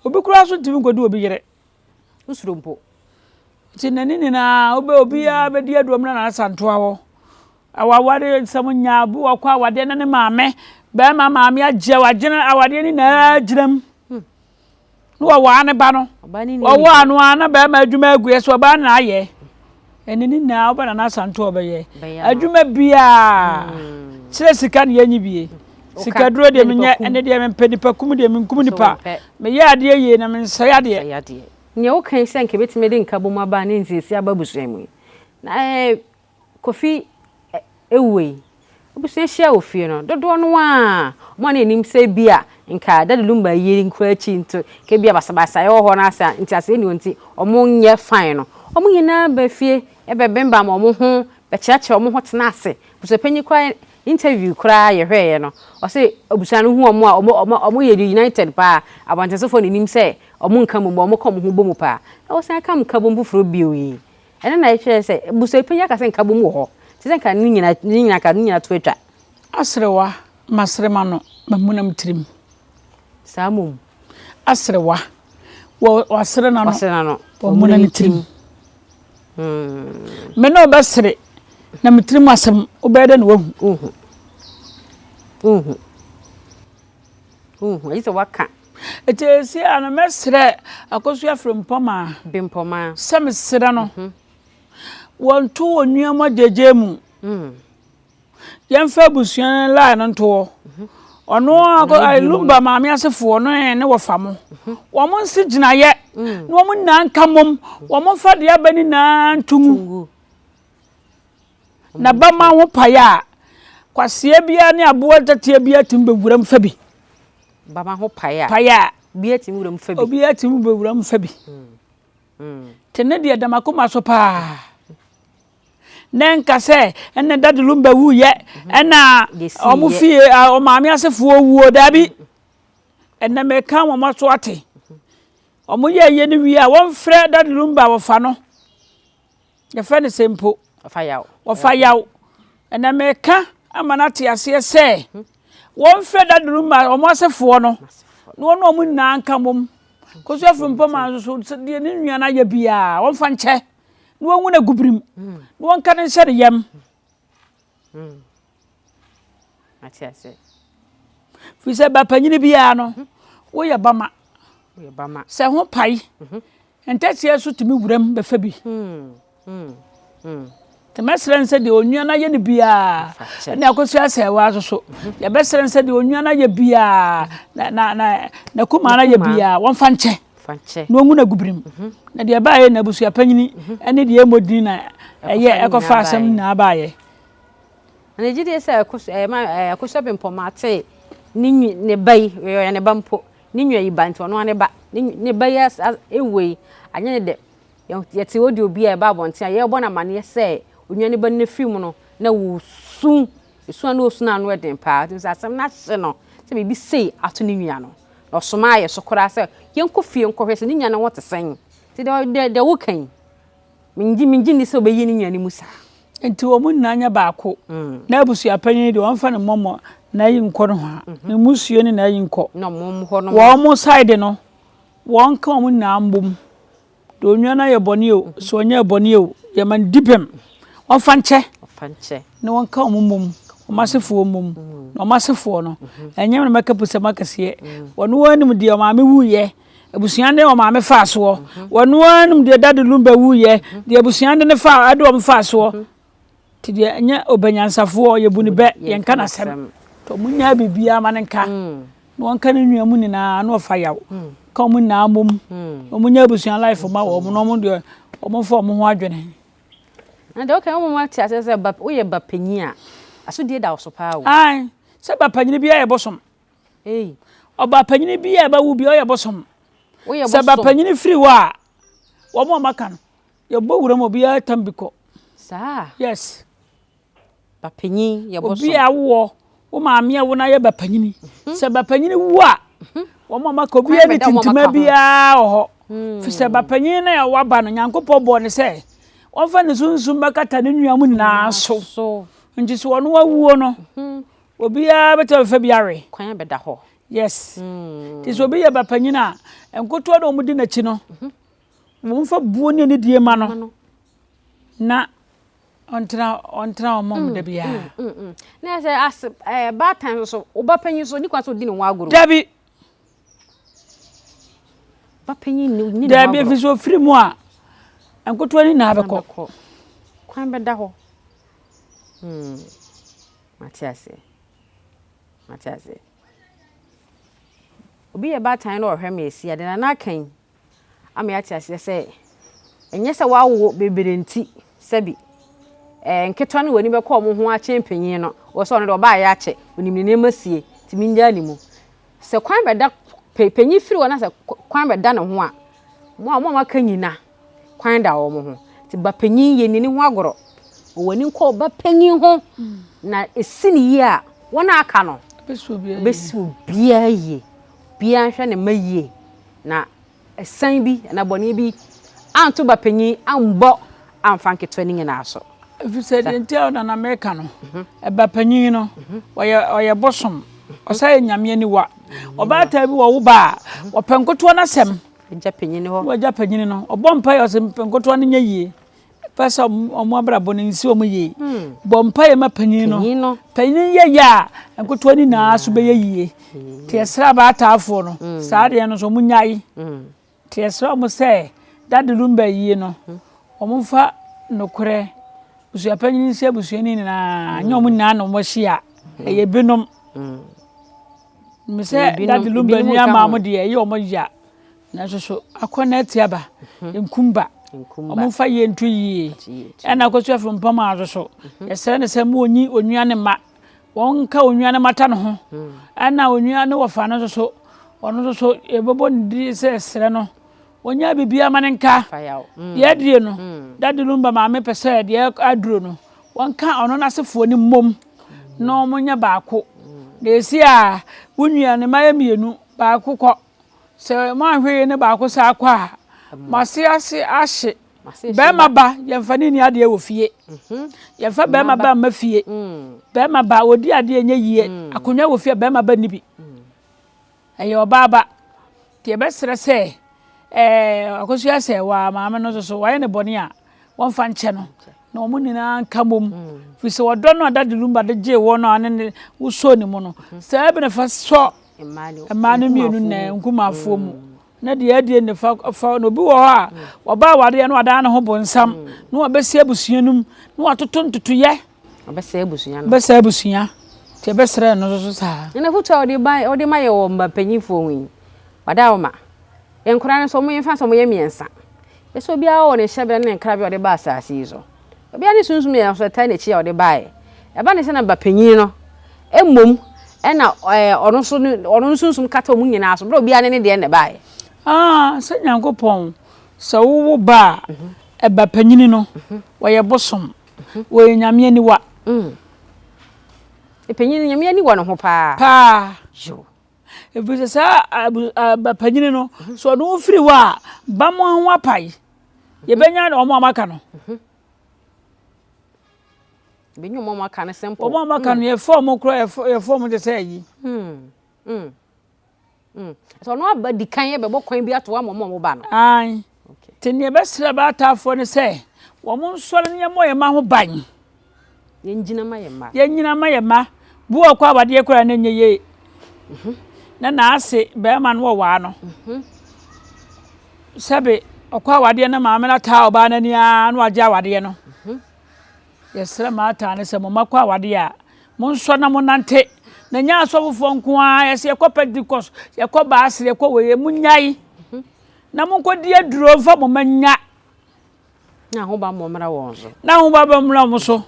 Obi koraa so ntumi nkɔdi obi yere. Wosuro mpo. Nti na ne nyinaa wobɛ obiara bɛdi aduom na Nana Santoa hɔ. Awaware nsɛm nyaa obi wɔ kɔ awadeɛ na ne maame bɛrima maame agye wagyina awadeɛ ne nyinaa gyina mu. Na wɔwaa ne ba no. Wɔwaa no ara na bɛrima adwuma agu yɛ so ɔbaa na ayɛ. Ɛne ne nyinaa wobɛ Nana Santoa ɔbɛyɛ. Adwuma biara kyerɛ sika ne yɛnyi bie. Sikaduro deɛ menyɛ ɛne deɛ mempɛ nipa kum deɛ menkum nipa. Meyɛ adeɛ yie na mensɛe adeɛ. Nea woka yi sɛ anka ebetumi de nkabom aba ne nsiesie aba abusua mu yi, na ɛɛ Kofi wuo yi, abusua hyia wɔ fie no, dodoɔ no ara wɔn a na yɛnim sɛ ebia nka Daddy Lumba yere nkura akyi nti, nka ebia basabasayɛ wɔ hɔ na asɛ nteaseɛ nni hɔ nti wɔnyɛ fine no, wɔn nyinaa ba fie bɛbembam wɔn ho, bɛkyerɛkyerɛ wɔn ho tena ase. Abusuapanyin koraa interview koraa yɛhwɛeɛ no, ɔse abusua no hu wɔn a, wɔn wɔn yɛ united paa, abɔntensofoɔ na ɛnim sɛ Ɔmo nka mmom, ɔmo ka ɔmo ho bɔ mu paa. Na wɔsan ka nkabom foforɔ bio yi. Ɛno na ɛkyerɛ sɛ abusuapanyin aka sɛ nkabom wɔ hɔ. Te sɛ nka ne nyinaa, ne nyinaa nka ne nyinaa to atwa. Aserewa, masere m'ano, mamuna me tirim. Saa mmom. Aserewa, wɔ, wasere n'ano. Wasere n'ano. Wamuna ne tirim. Me ne wo bɛsere, na me tirim asɛm, wobɛyɛ dɛ na woahu. Wonhu. Wonhu. Wonhu. Agye sɛ woaka. Enti seesei ara no, mɛsrɛ Akosua Frimpɔmaa. Bempɔmaa. Sɛ mesrɛ no, wɔnto wɔn nneɛma gyegye mu. Yɛmfa abusua no line no nto hɔ. Ɔno a Lumba maame asefoɔ no ne wɔfa mo. Wɔn nsi gyinaeɛ na wɔn nyinaa nka mmom. Wɔn mfa deɛ aba no nyinaa nto mu. Na bɛma ho paeɛ a, kwasea biara ne aboa ntatea biara tumi bɛwura mu fa bi. Bɛma ho paeɛ a, paeɛ a, obiara tumi wura mu fa bi. Obiara tumi bɛwura mu fa bi. Te ne deɛ da m'akoma so paa. Na nka sɛ ɛna Daddy Lumba wuyɛ ɛna wɔn fie ɔmaame asefoɔ wuo daabi. Ɛnna mɛka wɔn aso ate. Wɔn yɛ yɛ no wie a wɔmfrɛ Daddy Lumba wɔfa no. Yɛfrɛ no sɛ mpo. Ɔfa yaw. Ɔfa yaw. Ɛnna meka ama no ate aseɛ sɛ wɔmfrɛ daduru ma wɔn asefoɔ no na wɔne wɔn nyinaa nka mmom. Kɔsi afiri mpɔma nso so deɛ ne nua no ayɛ biara wɔmfa nkyɛ na wɔngu no agubirim na wɔnka no nhyɛ ne yam. Mate aseɛ. Firi sɛ ba panyini biara no, woyɛ bama. Woyɛ bama. Sɛ ho pae, ntɛteɛ nso tumi wuram bɛfa bi. Nti mɛsrɛ no sɛ deɛ onua no ayɛ no biara, ɛne akosua asɛewa nso so, yɛbɛsrɛ no sɛ deɛ onua no ayɛ biara, na na na na kumaa no ayɛ biara, wɔmfa nkyɛ. Na wɔngu no agubirim. Na deɛ ɛbaeɛ na abusua panyini ɛne deɛ ɛmmɔ din na ɛyɛ ɛkɔfa asɛm nyinaa baeɛ. Na ne gyidie sɛ Akosua Bempɔmaa tee ne nwi ne ba yi, ɔyɛ ne ba mpo, ne nua yi ba nti ɔno ara ne ba, ne ne ba yi awuo yi, anyɛ ne dɛ. Yɛte audio bi a ɛba abɔnten a yɛrebɔ no amaneɛ sɛ onua ne ba no afiri mu no, na ɔresu, esu a na ɔresu no ano yɛ den paa. Wotumi sɛ asɛm no ahye no sɛ biribi sei ato ne nua no. Na ɔsomaa yɛ so koraa sɛ yɛnkɔ fie nkɔhwɛ sɛ ne nua no ho te sɛn. Nti deɛ deɛ woka yi, Mengye mengye nni sɛ ɔbɛyi ne nua no mu saa. Nti wɔn nyinaa nyɛ baako. Na abusua panyin deɛ wɔmfa no mmɔmmɔ n'ayi nkɔ nohoa. Ne mmusua ne n'ayi nkɔ. Na wɔn hɔ nom. Wɔn side no, wɔnka wɔn nyinaa mbom. Deɛ onua no ayɛ bɔne o, sɛ ɔnyɛɛ bɔne o, yɛma no di bem. Wɔmfa nkyɛ. Wɔmfa nkyɛ. Na wɔnka wɔn mmom, wɔn asefoɔ mmom. Na wɔn asefoɔ no, ɛnyɛ me na mɛka pusɛm akɛseɛ. Wɔn ara nim deɛ ɔmaame wuiɛ. Abusua ne ɔmaame faa soɔ. Wɔn ara nim deɛ Daddy Lumba wuiɛ, deɛ abusua de ne faa ɛde wɔn faa soɔ. Nti deɛ ɛnyɛ ɔbɛnyansafoɔ yɛbu ne bɛ, yɛnka n'asɛm. Nti wɔn nyaa biribiara ma no nka. Na wɔnka ne nua mu nyinaa na ɔfa yaw. Ka wɔn nyinaa mmom. Na wɔn nyɛ abusua life ma wɔn na wɔn deɛ wɔn mfa wɔn ho adwene. Na deɛ woka yi wɔn ate aseɛ sɛ ba woyɛ ba panyin a asodie da wo so paa o. Ae, sɛ ba panyin biara yɛ bosom. Ei. Ɔba panyin bi a ɛbɛwo bi ɔyɛ bosom. Woyɛ Sɛ ba bosom. panyin firi hɔ a, wɔn a wɔaka no, yɛbɔ wura mu obiara tam bi kɔ. Saa. Yes. Ba panyin yɛ bosom. Obi a wowɔ wo maame a wo na yɛ ba panyini. Mhm. Sɛ ba panyini wu a, mhm. wɔn a wɔaka obiara ne tintima biara wɔ hɔ. Hmm. Fi sɛ ba panyin na waba no, Nyankopɔn bɔɔ ne sɛ wɔmfa ne sunsum bɛkata ne nua mu nyinaa so. Nti sɛ ɔno awuo no, mhm. obiara bɛtɛ bɛfa bi awe. Kwan bɛda hɔ. Yes. Hmm. Nti sɛ obi yɛ ba panyin a, nkotoɔ na wɔn di n'akyi no, wɔmfa buo ne anidie ma no. Na Ɔntena ɔntena wɔn mu da biara. Mm, mm, mm. Na sɛ as ɛɛ eh, baatan nso so ɔba panyin so ni kwan so odi ne ho agorɔ. Dabi. Ba panyin ni ni ne ho agorɔ. Dabi efi so ofiri mu a nkotoa ni na abɛkɔ. Kwan bɛda hɔ. Hmm. Mate aseɛ. Mate aseɛ. Obi yɛ baatan na ɔhwɛ me esi ade na n'aka yi. ama yɛate aseɛ sɛ ɛnyɛ sɛ woawo bebree nti sɛbi ɛɛ nketewa no w'ani bɛkɔ wɔn ho akyɛn panyin no wɔ sɛ ɔno deɛ ɔbaayɛ akyɛ onim ne nneɛma sie nti mengyaa ne mu sɛ kwan bɛda panyin firi hɔ na sɛ kwan bɛda ne ho a mo a mo a moaka nyina kwan da wɔn ho nti ba panyin yɛ nni ne ho agorɔ wɔ w'ani nkɔ ba panyin ho na esi ne yie a wɔn a aka no bɛsi obiara yie obiara nhwɛ ne mma yie Na asiane bi anaa bɔne bi anto ba panyin ammɔ amfa nketewa no nyinaa so. Efisɛ deɛ nti a nana meka no, ɛba panyin no, ɔyɛ ɔyɛ bosom, ɔsan yɛ nyame aniwa. Ɔbaatan bi wɔ wo ba a, ɔpɛ nkotoɔ no asɛm. Agya panyin hɔ. Wagya panyin no, ɔbɔ mpaeɛ ɔsɛ nkotoɔ no nyɛ yie. Pɛ sɛ wɔn abrabɔ no nsi wɔn yie. Hmm. Bɔ mpaeɛ ma panyin no. Panyin yɛ yɛ a, nkotoɔ no nyinaa so bɛyɛ yie. Nti yɛsrɛ abaataafoɔ no, hmm. saa adeɛ no nso wɔn nyae. Hmm. Nti yɛsrɛ wɔn sɛ Daddy Lumba yie no, wɔn mfa nokorɛ busuapanyin nsi abusua no nyinaa, nyɛ wɔn nyinaa na wɔn ahyia. Ɛyɛ binom. Mesɛ Daddy Lumba nua maa mo deɛ ɛyɛ wɔn ya. Nanso so akɔnnɔ atia ba, nkum ba. Wɔmfa yie nto yie. Ɛna akɔsu afiri mpam a so. Yɛsrɛ no sɛ mo onyi onua ne mma. Wɔnka onua no mmata ne ho. Ɛna onua ne wɔfa no nso so, ɔno nso so yɛbɛbɔ ne din sɛ yɛsrɛ no. Ɔnya biribiara ma no nka. Deɛ adie no, Daddy Lumba maame pɛ sɛ deɛ aduro no, wɔnka ɔno n'asefoɔ no mmom na wɔnyɛ baako. Na ɛsi a, wo nua ne mma yɛ mmienu, baako kɔ. Sɛ moanhwɛ yie ne baako saa kɔ a, mo ase ase ahye. Bɛrima ba, yɛmfa ne nni adeɛ wɔ fie. Mhm. Yɛmfa bɛrima ba mma fie. Mm. Bɛrima ba, ɔdi adeɛ nyɛ yie. Mm. Akonnwa wɔ fie a bɛrima ba nni bi. Mm. Ɛyɛ ɔbaa ba. Nti yɛbɛsrɛ sɛ, ɛɛ akosua sɛ waa maame no nso so, wayɛ ne bɔne a, wɔmfa nkyɛ no. Na wɔn nyinaa nka mmom. Firi sɛ ɔdɔ no a Daddy Lumba de gyee wɔn a ne ne wosɔɔ ne mu no, saa bi na fa sɔ mmaa no mmienu nyinaa nkumafoɔ mu. Na deɛ adie ne fa fa na obi wɔ hɔ a wɔba awadeɛ na wadan ne ho bonsam na wabɛsi abusua no mu na watoto ntotoyɛ. Ɔbɛsɛe abusua no. Ɔbɛsɛe abusua. Nti ɛbɛsrɛ no nso so saa. Na afotu a ɔde ba ɔde ma yɛ wɔ mma mpanyinfoɔ ho yi, wada wo ma. Nkwadaa no nso wɔn yɛmfa sɛ wɔyɛ mmiɛnsa. Yɛ sɛ obiara wɔ ne hyɛberɛ ne ne nkrabea a ɔde ba asase yi so. Obiara ne sunsum yɛ nso ɛtaa n'akyi a ɔde baeɛ. Ɛba ne sɛ na ba panyin no mmom ɛna ɛɛ ɔno nso ne ɔno ne sunsum kata wɔn nyinaa so berɛ a obiara ne ne deɛ na ɛbaeɛ. Ah, sɛ Nyankopɔn, sɛ wowo ba a, ɛba panyini no, wɔyɛ bosom, wɔyɛ Nyame aniwa. Mm. Panyin no, Nyame ani wɔ ne ho paa. Paa. Yo. Ɛfiri sɛ saa aba panyini no, sɛ ɔde wo firi hɔ a, ba mo ho apae. Yɛbɛnya wɔn a wɔaka no. Yɛbɛnya wɔn a wɔaka no simple. Wɔn a wɔaka no, yɛfa wɔn koraa, yɛfa wɔn te sɛ ayi. Sɛ ɔno aba di kan bɛbɔ kwan bi ato ama wɔn a wɔba no. Ae. Nti nea ɛbɛsrɛ abaataafoɔ ne sɛ, wɔn nsɔre na yɛmmɔ yɛn mma ho ban. Yɛngyina ma yɛn mma. Yɛnnyina ma yɛn mma. Bi wɔ hɔ koraa awadeɛ koraa na ɛnyɛ yie. Na n'ase barima no wɔwaa no. Sɛbe ɔkɔ awadeɛ na maame no ataa ɔbaa no ani ara na wagye awadeɛ no. Yɛsrɛ maataa no sɛ mo mma kɔ awadeɛ a, monsɔ na monante. Na nyɛ asɔfofoɔ nko ara, yɛsɛ yɛkɔ Pentecost, yɛkɔ Baasere, yɛkɔ wei, monyae. Na monkɔdi aduro mfa mo mma nya. Na ahobammɔ mmra wɔn so. Na ahobammɔ mmra wɔn so.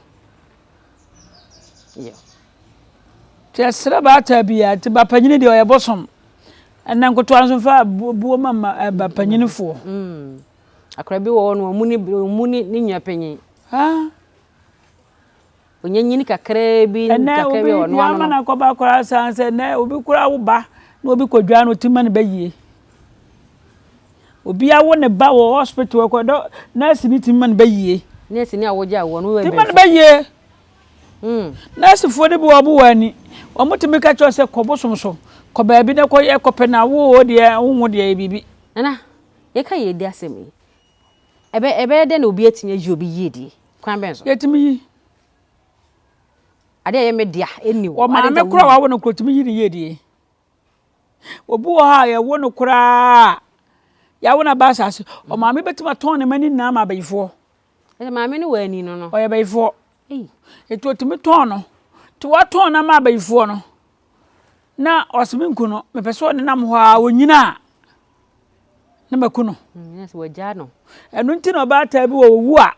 Nti ɛsrɛ baata biara nti ba panyini deɛ ɔyɛ bosom. Ɛnna nkotoa nso fa buo ma ma ba panyinifoɔ. Mm. Akora bi wɔ hɔ no ɔmu ne ɔmu ne ne nua panyin. Ah. Ɔnya nyini kakraa bi Ɛnɛ kakraa obi bi a ɔno deɛ ano ama no. no akɔba koraa saa sɛ ɛnɛ obi koraa wo ba na obi kɔdwaa no ɔtumi ma no ba yie. Obi awo ne ba wɔ hospital ɛkɔ dɔ nurse ni tumi ma no ba yie. Nurse ni a wogye awoɔ no wɔ Tumi ma no bɛnfo. ba yie. Mm. Nursefoɔ no bi wɔ wɔn wɔ ani. Wɔn tumi ka kyerɛ sɛ kɔ bosom so kɔ baabi na kɔ yɛ kɔpɛ na wo deɛ wo ho deɛ yɛ biribi. Nana yɛka yɛ di asɛm yi ɛbɛ ɛbɛyɛ dɛn na obi atumi ayi obi yiedie kwan bɛn so. Yɛtumi yi. Adeɛ a ɛyɛ me dea ɛnni hɔ. Wɔ maame koraa wawo no koro tumi yi ne yiedie. Obi wɔ hɔ a yɛwo no koraa yɛawo no aba asase ɔmaame bɛtumi atɔn ne ma ne nyinaa ma abayifoɔ. Ɛsɛ maame no wɔ ani no no. Ɔyɛ bayifoɔ. Nti ɔtumi tɔn no. Nti watɔn no ama abayifoɔ no na ɔse menku no mepɛ sɛ ɔnenam hɔ a ɔnyina a na maku no. Mm, wagyaa no. Ɛno nti na ɔbaataa bi wɔ ɔwu a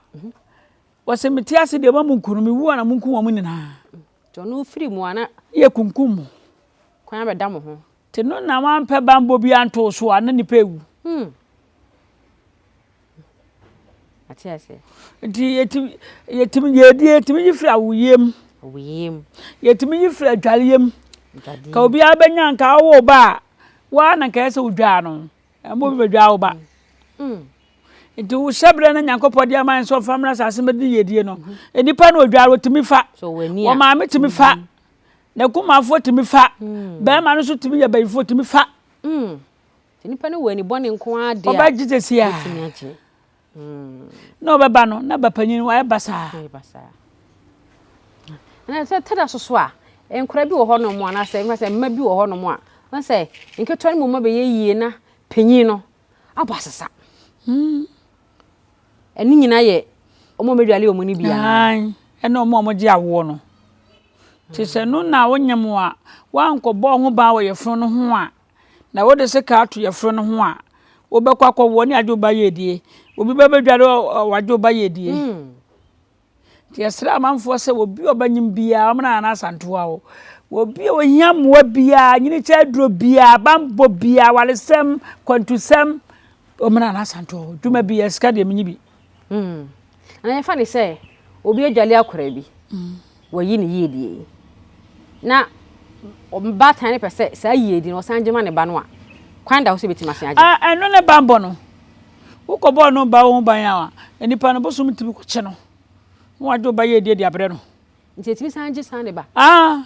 wɔse mete ase deɛ ma monku no mewu a na monku wɔn nyinaa. Nti ɔno firi mu a na. Yɛ kunkum mo. Kwan abɛda mo ho. Nti no na wampɛ banbɔ bi anto so a na nipa ewu. Hmm. Ate aseɛ. Nti yɛtumi yɛtumi yɛdi yɛtumi yi firi awoyie mu. Awoyie mu. Yɛtumi yi firi adwareɛ mu. Ka obiara bɛnya nka awo ba a waa na nka ɛsɛ wodwaa no. Ɛma obi bɛdwaa wo ba. Mm. Nti wo hyɛberɛ no Nyankopɔn de ama yɛn sɛ ɔmfa mmra asase mmɛdi yiedie no. Nnipa no odwaa wɔtumi fa. Wɔn maame tumi fa. N'akumafoɔ tumi fa. Bɛrima no nso tumi yɛ bayifoɔ tumi fa. Mm. Sɛ nipa no wɔ ani bɔne nko ara deɛ a, ɔbɛgye sɛsi a. Bɛtumi agye. Na ɔbɛba no, na ba panyin wayɛ basaa. Wayɛ basaa. Na sɛ tɛda so so a, nkora bi wɔ hɔnom anaasɛ nka sɛ mma bi wɔ hɔnom a, wɔn sɛ nketewa no mu mma bɛyɛ yie na panyin no abɔ asesa. Ɛno nyinaa yɛ wɔn a wɔadwale wɔn no bi anaa? Ɛne wɔn a wɔgye awoɔ no. Te sɛ no na wonyem a, woankɔbɔ ho ban wɔ yafunu no ho a, Na wode sekan ato yafunu no ho a, wobɛkɔ akɔwoɔ ne agye wo ba yiedie. Obi ba bɛdware wagye wo ba yiedie. Hmm. Nti yɛsrɛ amanfoɔ sɛ obi a ɔbɛnyem biara ɔmena Nana Asantewa hɔ. Obi a ohia mmoa biara, nyinikyɛ aduro biara, banbɔ biara, awaresɛm, kwantusɛm, ɔmena Nana Asantewa hɔ. Dwuma biara, sika deɛ menyi bi. Hmm. Na yɛfa ne sɛ obi adwale akwadaa bi, wayi ne yiedie na baatan no pɛ sɛ saa yiedie no ɔsan gye ma ne ba no a, kwan da hɔ sɛ obɛtumi asan agye? Ah, ɛno ne banbɔ no. Wokɔbɔɔ no ba wo ho ban a, nipa no bosom tumi kɔkye no na wagye wo ba yiedie de abrɛ no. Nti ɛtumi san gye san de ba? Ah,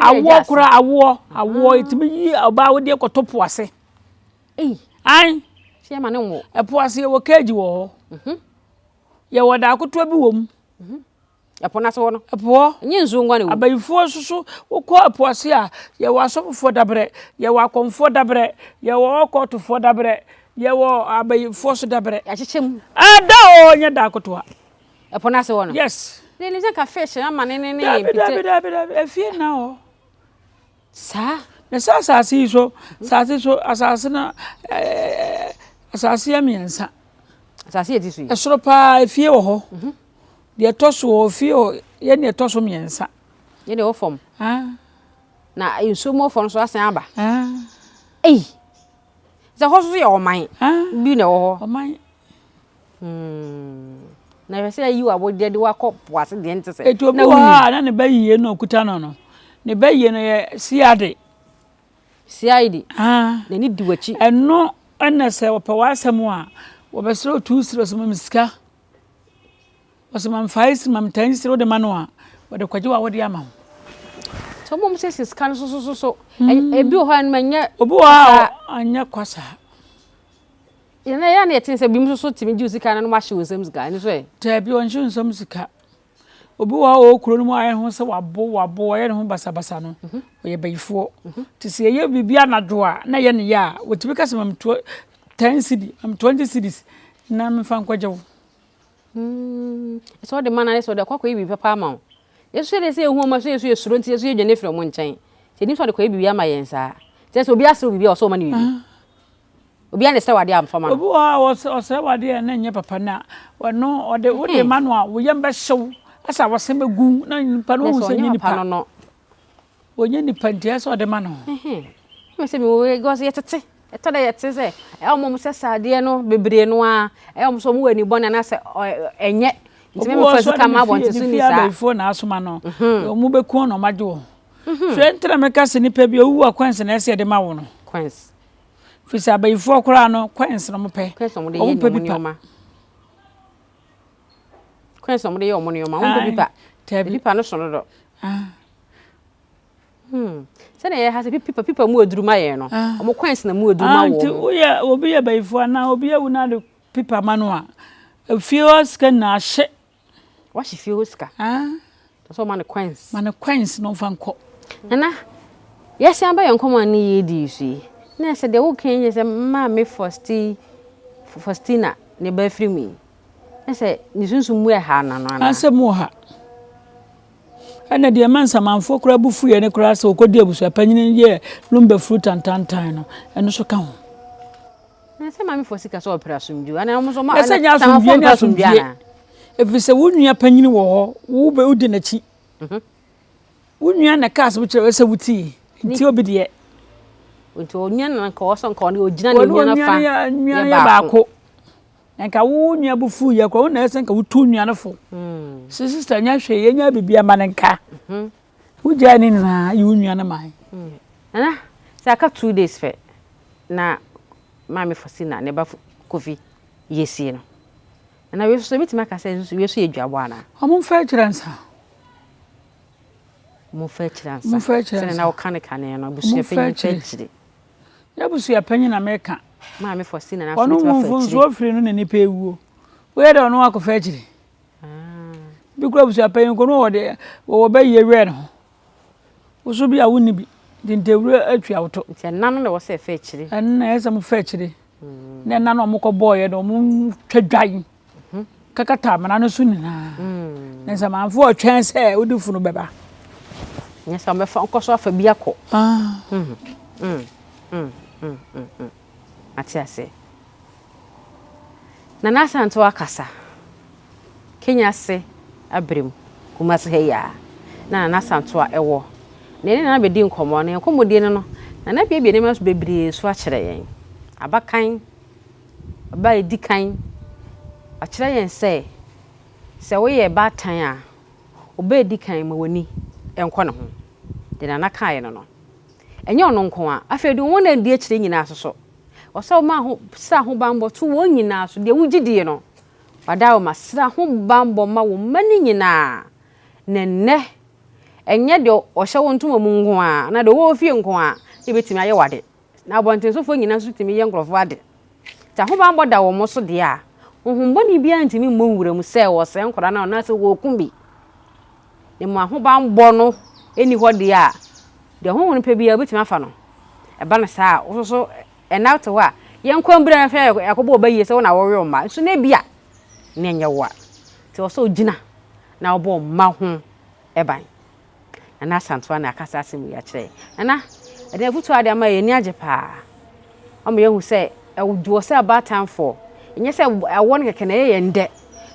awoɔ koraa awoɔ, awoɔ ɛtumi yi ɔbaa wodeɛ kɔto po ase. Ei. An. Sɛ yɛma no nwo. Ɛpo ase yɛwɔ cage wɔ hɔ. Mhm. Yɛwɔ daakotoa bi wɔ mu. Mhm. Ɛpo no ase hɔ no. Ɛpo hɔ. Ɛnyɛ nsuo nko na ɛwɔ mu. Abayifoɔ nso so wokɔ ɛpo ase a yɛwɔ asɔfofoɔ dabrɛ, yɛwɔ akɔmfoɔ dabrɛ, yɛwɔ ɔkɔɔtofoɔ dabrɛ, yɛwɔ abayifoɔ so dabrɛ. Yɛakyekyɛ mu. Ada o nyɛ daakotoa. Ɛpo no ase hɔ no. Yes. Ne ne sɛ nka fish ama ne ne ne. Dabi dabi dabi dabi efie na hɔ. Saa. Na sɛ asase yi so, asase so, asase no, ɛɛ, asase yɛ mmiɛnsa. Asase yɛ ti so yi. Ɛsoro paa efie wɔ hɔ. Mhm. Deɛ ɛtɔ so wɔ fie wɔ yɛ deɛ ɛtɔ so mmiɛnsa. Yɛ deɛ ɛwɔ fam. Ah. Na nsuo mu ɔfɔ no so asan aba. Ah. Ei. Sɛ hɔ so yɛ ɔman. Ah. Bi na ɛwɔ hɔ. Ɔman. Hmm. Na ɛhwɛ sɛ ayi w'abodeɛ de wakɔ po ase deɛ nte sɛ. Eti obi wɔ hɔ a na ne ba yie na okuta no no. Ne ba yie no yɛ siade. CID. Ah. N'ani di w'akyi. Ɛno ɛna sɛ wɔpɛ w'asɛm a wɔbɛsrɛ wo tuu srɛ sɛ ma me sika. Wɔsɛ ma me fae siri ma me tan siri wode ma no a wɔde kɔgye w'awodeɛ ama wo. Sɛ wɔn sɛ sika no so so so so. Ebi wɔ hɔ a ɛnyɛ. Obi wɔ hɔ a ɛnyɛ kwa saa. Yɛn ɛyɛ a na yɛte sɛ binom nso so tumi gye wo sika na wɔahyɛ wo nsam sika, ɛno nso ɛ? Daabi, wɔnhyɛ wo nsam sika. Obi wɔ hɔ a ɔwɔ kuro no mu a ɔyɛ ne ho sɛ wabo wabo, ɔyɛ ne ho basabasa no, mhm. ɔyɛ bayifoɔ. Mhm. Nti sɛ yɛyɛ biribi anadwo a na ɛyɛ ne yɛ a, wɔtumi ka sɛ mam 10 cedi, mam 20 cedis na memfa nkɔgye wo. Hmm. Sɛ ɔde ma no ayɛ sɛ ɔde akɔ akɔyɛ biribi papa ama wo. Yɛn nso yɛde sɛ yɛhu ɔma so yɛn nso yɛsuro nti yɛn nso yɛdwane firi ɔmo nkyɛn. Sɛ yɛnim sɛ ɔde kɔyɛ biribi ama yɛn saa. Kyerɛ sɛ obi asrɛ wo biribi a ɔsɛ ɔma no biribi. Obiara na ɛsrɛ wo adeɛ a mfa ma no. Obi wɔ hɔ a ɔsrɛ wo adeɛ a na ɛnyɛ papa na ɔno ɔde wode ma no a wo yam bɛhyew asɛ awɔse bɛgu na nipa no wahu sɛ ɛnyɛ nipa. No no. Ɔnyɛ nipa nti ɛsɛ ɔde ma no. Ɛmɛ sɛ mewɔ because yɛtete ɛtɔ dɛ yɛte sɛ ɛyɛ wɔn sɛ saa adeɛ no bebree no ara ɛyɛ wɔn sɛ wɔn wɔ ani bɔne anaasɛ ɛnyɛ. Nti me mfa sika ma abɔnten so ni saa. Abayifoɔ na asoma no. Wɔn bɛku wɔn na wɔn agye wɔn. Hwɛ nti na meka sɛ nipa bi owu a coins na ɛsɛ yɛde ma wo no. Coins. Firi sɛ abayifoɔ koraa no coins na wɔn pɛ. Coins na wɔn de yɛ wɔn nneɛma. Coins na wɔn de yɛ wɔn nneɛma. Wɔn pɛ pipa. Pipa no so dodo. Hmm. Sɛdeɛ yɛ ha sɛ pipa pipa mu aduru ma yɛn no. Wɔn coins na mu aduru ma wɔn. Nti woyɛ obi yɛ bayifoɔ anaa obi awu na de pipa ma no a, efie hɔ sika nyinaa ahye. Wahye fie hɔ sika. Tɔ sɛ ɔma no coins. Ma no coins na ɔmfa nkɔ. Nana, yɛsan ba yɛn nkɔmmɔ a ne yɛredi yi so yi, na ɛsɛ deɛ woka yi nyɛ sɛ Maame Fausti Faustina ne ba afiri mu yi, na sɛ ne sunsum mu ɛha no anaa? Asɛm wɔ ha. Ɛna deɛ ɛma nsamanfoɔ koraa bu fuiɛ no koraa sɛ wɔkɔdi abusuapanyin yɛ lumba furu tantantan no, ɛno nso ka ho. Na sɛ maame fɔ sika sɛ ɔpere asomdwoe ana wɔn nso ma ɛsɛ nyɛ asomdwoe ne asomdwoe ɛfiri sɛ wo nua panyin wɔ hɔ wo bɛ wodi n'akyi mhm. wo nua na ɛka asɛm kyerɛ sɛ wotie nti obi deɛ nti onua na nka ɔsɔ nka ɔne ogyina ne nua nafa yɛ baako nka wo nua bo fu yɛ kɔ wo na ɛsɛ nka wotu nua no fo hmm. sɛ sista nya hwee yɛnya biribi ama ne nka mhm. wogyaa ne nyinaa yi wo nua no man hmm. nana sɛ aka 2 days fɛ na Maame Faustina ne ba Kofi yɛ sie no. Na wei nso ebitumi aka sɛ wei nso yɛ duabɔ anaa? Wɔn mfa akyire ansa. Wɔn mfa akyire ansa. Wɔn mfa akyire ansa. Sɛnɛ na wɔka ne kane no abusua panyin fa akyire. Nyɛ abusua panyin na meka. Maame Faustina na afɔ Ɔno bitumi afa akyire. mfomsoɔ firi no na nipa ewuo. Woyɛ dɛ ɔno akɔfa akyire. Bi kura abusua panyin ko no wɔ de wɔwɔ bɛ yie wɛn ho. Woso bi a wonni bi. Nti ntɛwuro atwa wo to. Nti ɛna no na ɛwɔ sɛ ɛfa akyire. Ɛno na ɛyɛ sɛ mo fa akyire. Na ɛna no ɔmo kɔ bɔɔyɛ no ɔmo twa dwan. Kakata amena no so nyinaa. Na nsamanfoɔ ɔtwɛn sɛ wode funu bɛba. Nyɛ sɛ ɔbɛfa ɔkɔ so afa bi akɔ. Ate ase. Nana Asante akasa. Kenya ase abrem Kumasi ha yi a na Nana Asantewa ɛwɔ. Na yɛne Nana bɛdi nkɔmmɔ na yɛn nkɔmmɔdie no no Nana abuebue nneɛma so bebree so akyerɛ yɛn. Abakan, ɔba a ɛdi kan, wakyerɛ yɛn sɛ sɛ woyɛ baatan a ɔba a ɛdi kan ma w'ani nkɔ ne ho. Deɛ Nana kaeɛ no no. Ɛnyɛ ɔno nko a, afei de wɔn a ɛdi akyire nyinaa nso so. Ɔsɛ woma ho sra ho bammɔ to wɔn nyinaa so. Deɛ wogye die no, Wadaworoma sra ho bammɔ ma wo mma no nyinaa. Na nnɛ, ɛnyɛ deɛ ɔhyɛ wo ntoma mu nko ara anaa deɛ ɔwɔ wo fie nko ara na ɛbɛtumi ayɛ wo ade. Na abɔntensofoɔ nyinaa nso tumi yɛ nkurɔfoɔ ade. Nti ahobammɔ da wɔn so deɛ a, honhommɔne biara ntumi mmɔ nwura mu sɛ wɔresɛe nkwadaa no anaasɛ wɔrekum bi. Na mmom ahobammɔ no nni hɔ deɛ a, deɛ honhom no pɛ biara wobɛtumi afa no. Ɛba no saa a, wo nso so ɛnna wote hɔ a, yɛnkɔ mbura na hwɛ yɛakɔbɔ ɔba yie sɛ wo na wɔwe wo mma. Nso na ebia na ɛnyɛ wo a. Nti ɛwɔ sɛ wogyina na wobɔ wo mma ho ban. Nana Asantewaa na aka saa asɛm yi akyerɛ yɛn. Nana, ɛnɛ afotuo a wode ama yɛn, yɛn ani agye paa. Ama yɛahu sɛ ɛwɔ sɛ abaatanfoɔ, ɛnyɛ sɛ ɛwɔ no kɛkɛ na ɛyɛ yɛn dɛ.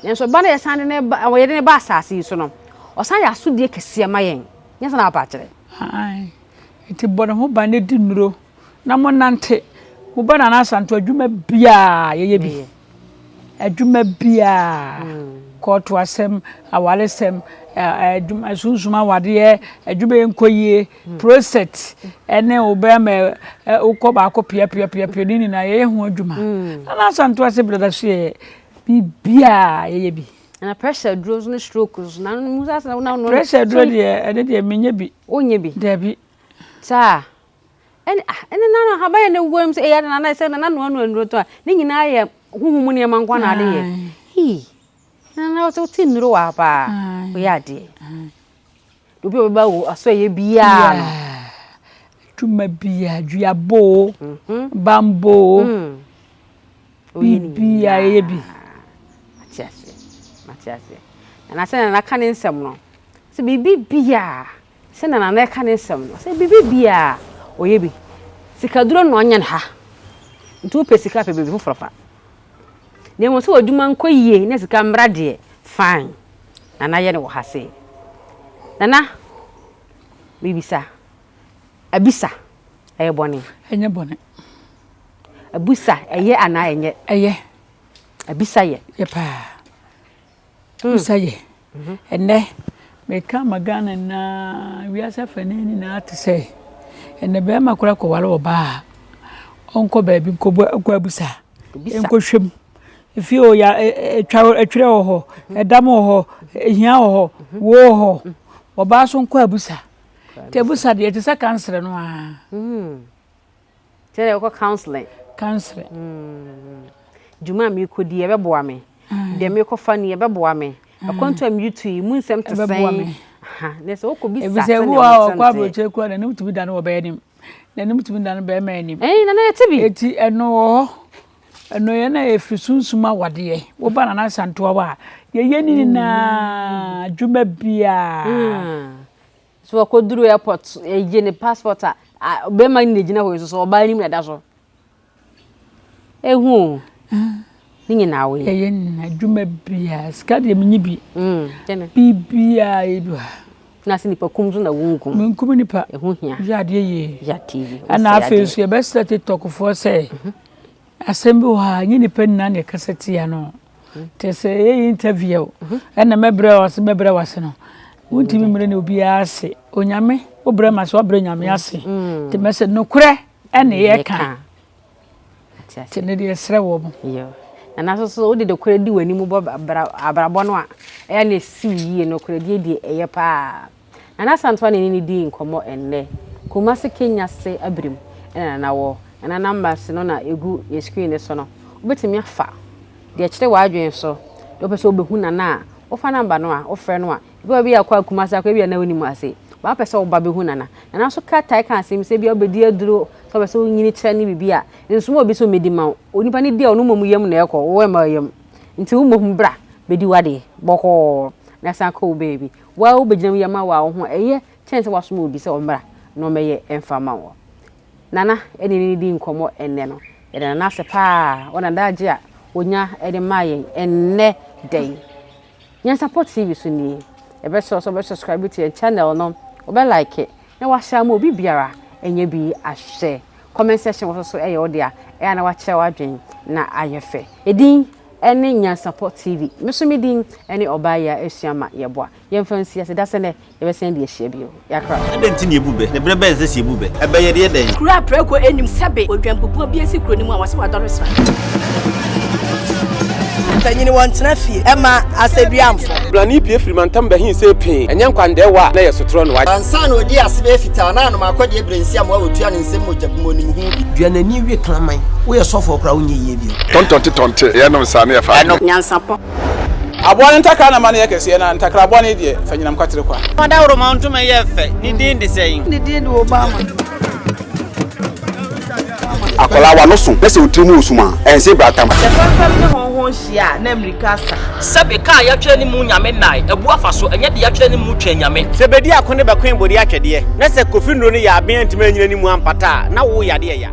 Nanso ba no a yɛsan de no ba, yɛde no ba asase yi so no, ɔsan yɛ asodie kɛseɛ ma yɛn. Nyɛ saa na wapɛ akyerɛ? Aane. Nti bɔ ne ho ban na di nnuro na mo nante. Mo ba Nana Asantew adwuma biaa yɛyɛ bi. Adwuma biaa. Kɔɔto asɛm, awaresɛm, adwuma, sunsum awadeɛ, adwuma nkɔ yie, procet ɛne wo bɛrima wokɔ baako pia pia pia pia ne nyinaa yɛyɛ ho adwuma. Nana Asantew ase brada so yɛ biribiaa yɛyɛ bi. Na pressure duro nso ne stroke nso na mu sa na na pressure duro deɛ ɛne deɛ menyɛ bi. Wonyɛ bi? Dabi. Saa. Ɛne ah ɛne na na haban yɛ na wuo sɛ ɛyɛ na na sɛ na na noa noa nnuro tɔ a ne nyinaa yɛ huhu mu nneɛma nko na ade yɛ. Hii. Na na wote wote nnuro wɔ ha paa. Woyɛ adeɛ. Obi a ɔbɛba wo aso ɛyɛ biara no. Adwuma biara duabɔ o, bambɔ o. Biribiara yɛyɛ bi. Mate aseɛ, mate aseɛ. Na na sɛ Nana ka ne nsɛm no, sɛ biribi biara, sɛ na Nana ɛka ne nsɛm no, sɛ biribi biara ɔyɛ bi. Sikaduro na ɔnyɛ no ha. Nti wopɛ sika pɛ baabi foforɔ fa. Na mmom sɛ w'adwuma nkɔ yie na sika mmra deɛ, fine. Nana yɛ no wɔ ha sei. Nana, mebisa, abisa, ɛyɛ bɔne? Ɛnyɛ bɔne. Abisa, ɛyɛ anaa ɛnyɛ? Ɛyɛ. Abisa yɛ. Yɛ paa. Abusa yɛ. Ɛnnɛ, meka ama Ghana nyinaa, wiase afanan nyinaa te sɛ, ɛnnɛ bɛrima koraa kɔware ɔbaa a, ɔnkɔ baabi nkɔbɔ nkɔ abusa, nkɔhwɛ mu. Efie o, ya ɛtwa ɛtwerɛ wɔ hɔ, ɛdam wɔ hɔ, ehia wɔ hɔ, wo wɔ hɔ. Ɔbaa so nkɔ abusa. Nti abusa deɛ ɛte sɛ kansere no ara. Sɛ deɛ wokɔ counseling. Counseling. Mm. Dwuma a merekɔdi ɛbɛboa me. Deɛ merekɔfa ni ɛbɛboa me. Akwantu a meretu yi mu nsɛm te sɛn. Ne sɛ wokɔ bisa sɛnea Efisɛ ebi wɔ hɔ a ɔkɔ aburokyire koraa n'anim tumi dane ɔbaa anim. N'anim tumi dane bɛrima anim. Ɛn nana yɛte bi. Eti ɛno wɔ hɔ. Ɛno yɛn na yɛfiri sunsum awadeɛ. Woba Nana Asantewa hɔ a yɛyɛ ne nyinaa dwuma biara. So ɔkɔduru airport yɛgye ne passport a bɛrima no na ɛgyina hɔ yi nso so ɔbaa anim na ɛda so. Ehu o. Ne nyinaa woyɛ. Yɛyɛ ne nyinaa adwuma biara sika deɛ menyi bi. Biribiara yɛ bi wɔ ha. Na sɛ nipa kum nso na wonkum. Menkum nipa. Ɛho hia. Yɛ adeɛ yie. Yɛ adeɛ yie. Ɛna afei nso yɛbɛsrɛ TikTokfoɔ sɛ asɛm bi wɔ hɔ a ɛnyɛ nipa nyinaa na ɛkasa tia no. Te sɛ yɛyɛ interview ɛna mɛbrɛ wo ase mɛbrɛ wo ase no wontumi mmerɛ ne obiara ase onyame wobrɛ ma ase woabrɛ nyame ase nti mɛsɛ nokorɛ ɛne yɛka nti ne deɛ srɛ wɔ mo. Nana so so wode nokorɛ di w'anim bɔ abrabɔ no a ɛyɛ na ɛsi wo yie nokorɛdie deɛ ɛyɛ paa. Nana Asantewaa na yɛne no dii nkɔmmɔ ɛnnɛ. Kumasi Kenya se Abirim na Nana wɔ. Nana numbers no na ɛgu yɛn screen no so no. Wobɛtumi afa deɛ ɛkyerɛ w'adwene so, deɛ wopɛ sɛ wobɛhu Nana a, wofa number no a, wofrɛ no a, ebi wɔ hɔ bi a kɔ Kumasi akɔ ebi a na wonim ase. But wopɛ sɛ woba bɛhu Nana. Nana nso ka tae ka asɛm sɛ ebia wobɛdi aduro, sɛ wopɛ sɛ wonyini kyɛ ne biribi a, nsoma obi sɛ ɔmmɛdi ma wo. Onipa no di a ɔno mmom yam na ɛkɔ, wo ɛmma yam. Nti wo mmom bra bɛdi w'adeɛ bɔkɔɔ na san kɔ wo baabi. Wo ara wobɛgyina mu yɛ ama wo a wo ho ɛyɛ kyɛn sɛ woasoma obi sɛ ɔmmra na ɔmmɛyɛ mfa mma wo. Nana ne ne dii nkɔmmɔ ɛnnɛ no, yɛda Nana ase paa wɔ n'adagye a ɔnya de maa yɛn ɛnnɛ da yi. Nyansapɔ TV so nie. Yɛbɛsrɛ wo sɛ wobɛ subscribe to yɛn channel no, wobɛ like na wahyɛ ama obi biara anya bi ahwɛ. Comment section wɔ so so ɛyɛ wo dea, ɛyɛ a na wakyerɛ w'adwene na ayɛ fɛ. Edin ne Nyansapɔ TV. Me nso me din ne Ɔbaa Yaa Asua Ma Yɛboa. Yɛmfa nsi ase, dasɛ nnɛ yɛbɛsan de ahyia bio. Yɛakra. Adɛn nti na yɛbu bɛ? Na berɛ bɛn na ɛsɛ sɛ yɛbu bɛ? Ɛbɛ yɛde yɛ dɛn? Kuro a prako nnim sɛbe odwanbubuo bi asi kuro no mu a wɔse wadɔre sra. Mpanyin wɔntena fie mma asɛduamfo. Brane pue firi mantam bɛhe see pee, ɛnyɛ nkwandɛɛwa a na ɛyɛ sotorɔ no. Ansa na ɔdii ase bɛyɛ fitaa na anom akɔdeɛ berɛ nsi amoa wɔtua ne nsam mogya bi mu ɔnim ho bi. Dua n'ani we kraman. Woyɛ sɔfoɔ koraa wonyɛ yie bio. Tɔntɔnte tɔnte, yɛnom saa na yɛfa adeɛ. Nyansapɔ. Aboa no ntakra na ma no yɛ kɛseɛ, na ntakra bɔne deɛ, fa nyinam kwatere kwa. Ɔdawuroma ntoma yɛ fɛ, ne din de sɛn? Ne din de Obama. Akwadaa w'ano so na sɛ wo tiri mu wɔ sum a, ɛnse bratam. Sɛ fɛmfɛm ne hɔnhɔn hyia a, na mmirika asa. Sɛbe ka a yɛatwerɛ ne mu Nyame nnae, abu afa so, ɛnyɛ deɛ yɛatwerɛ ne mu Twɛn Nyame. Sɛ bedi ako ne bɛkoe bode atwɛdeɛ, na sɛ Kofi nnuro no yɛ aben antumi anyina ne mu ampata a, na wo yadeɛ ya.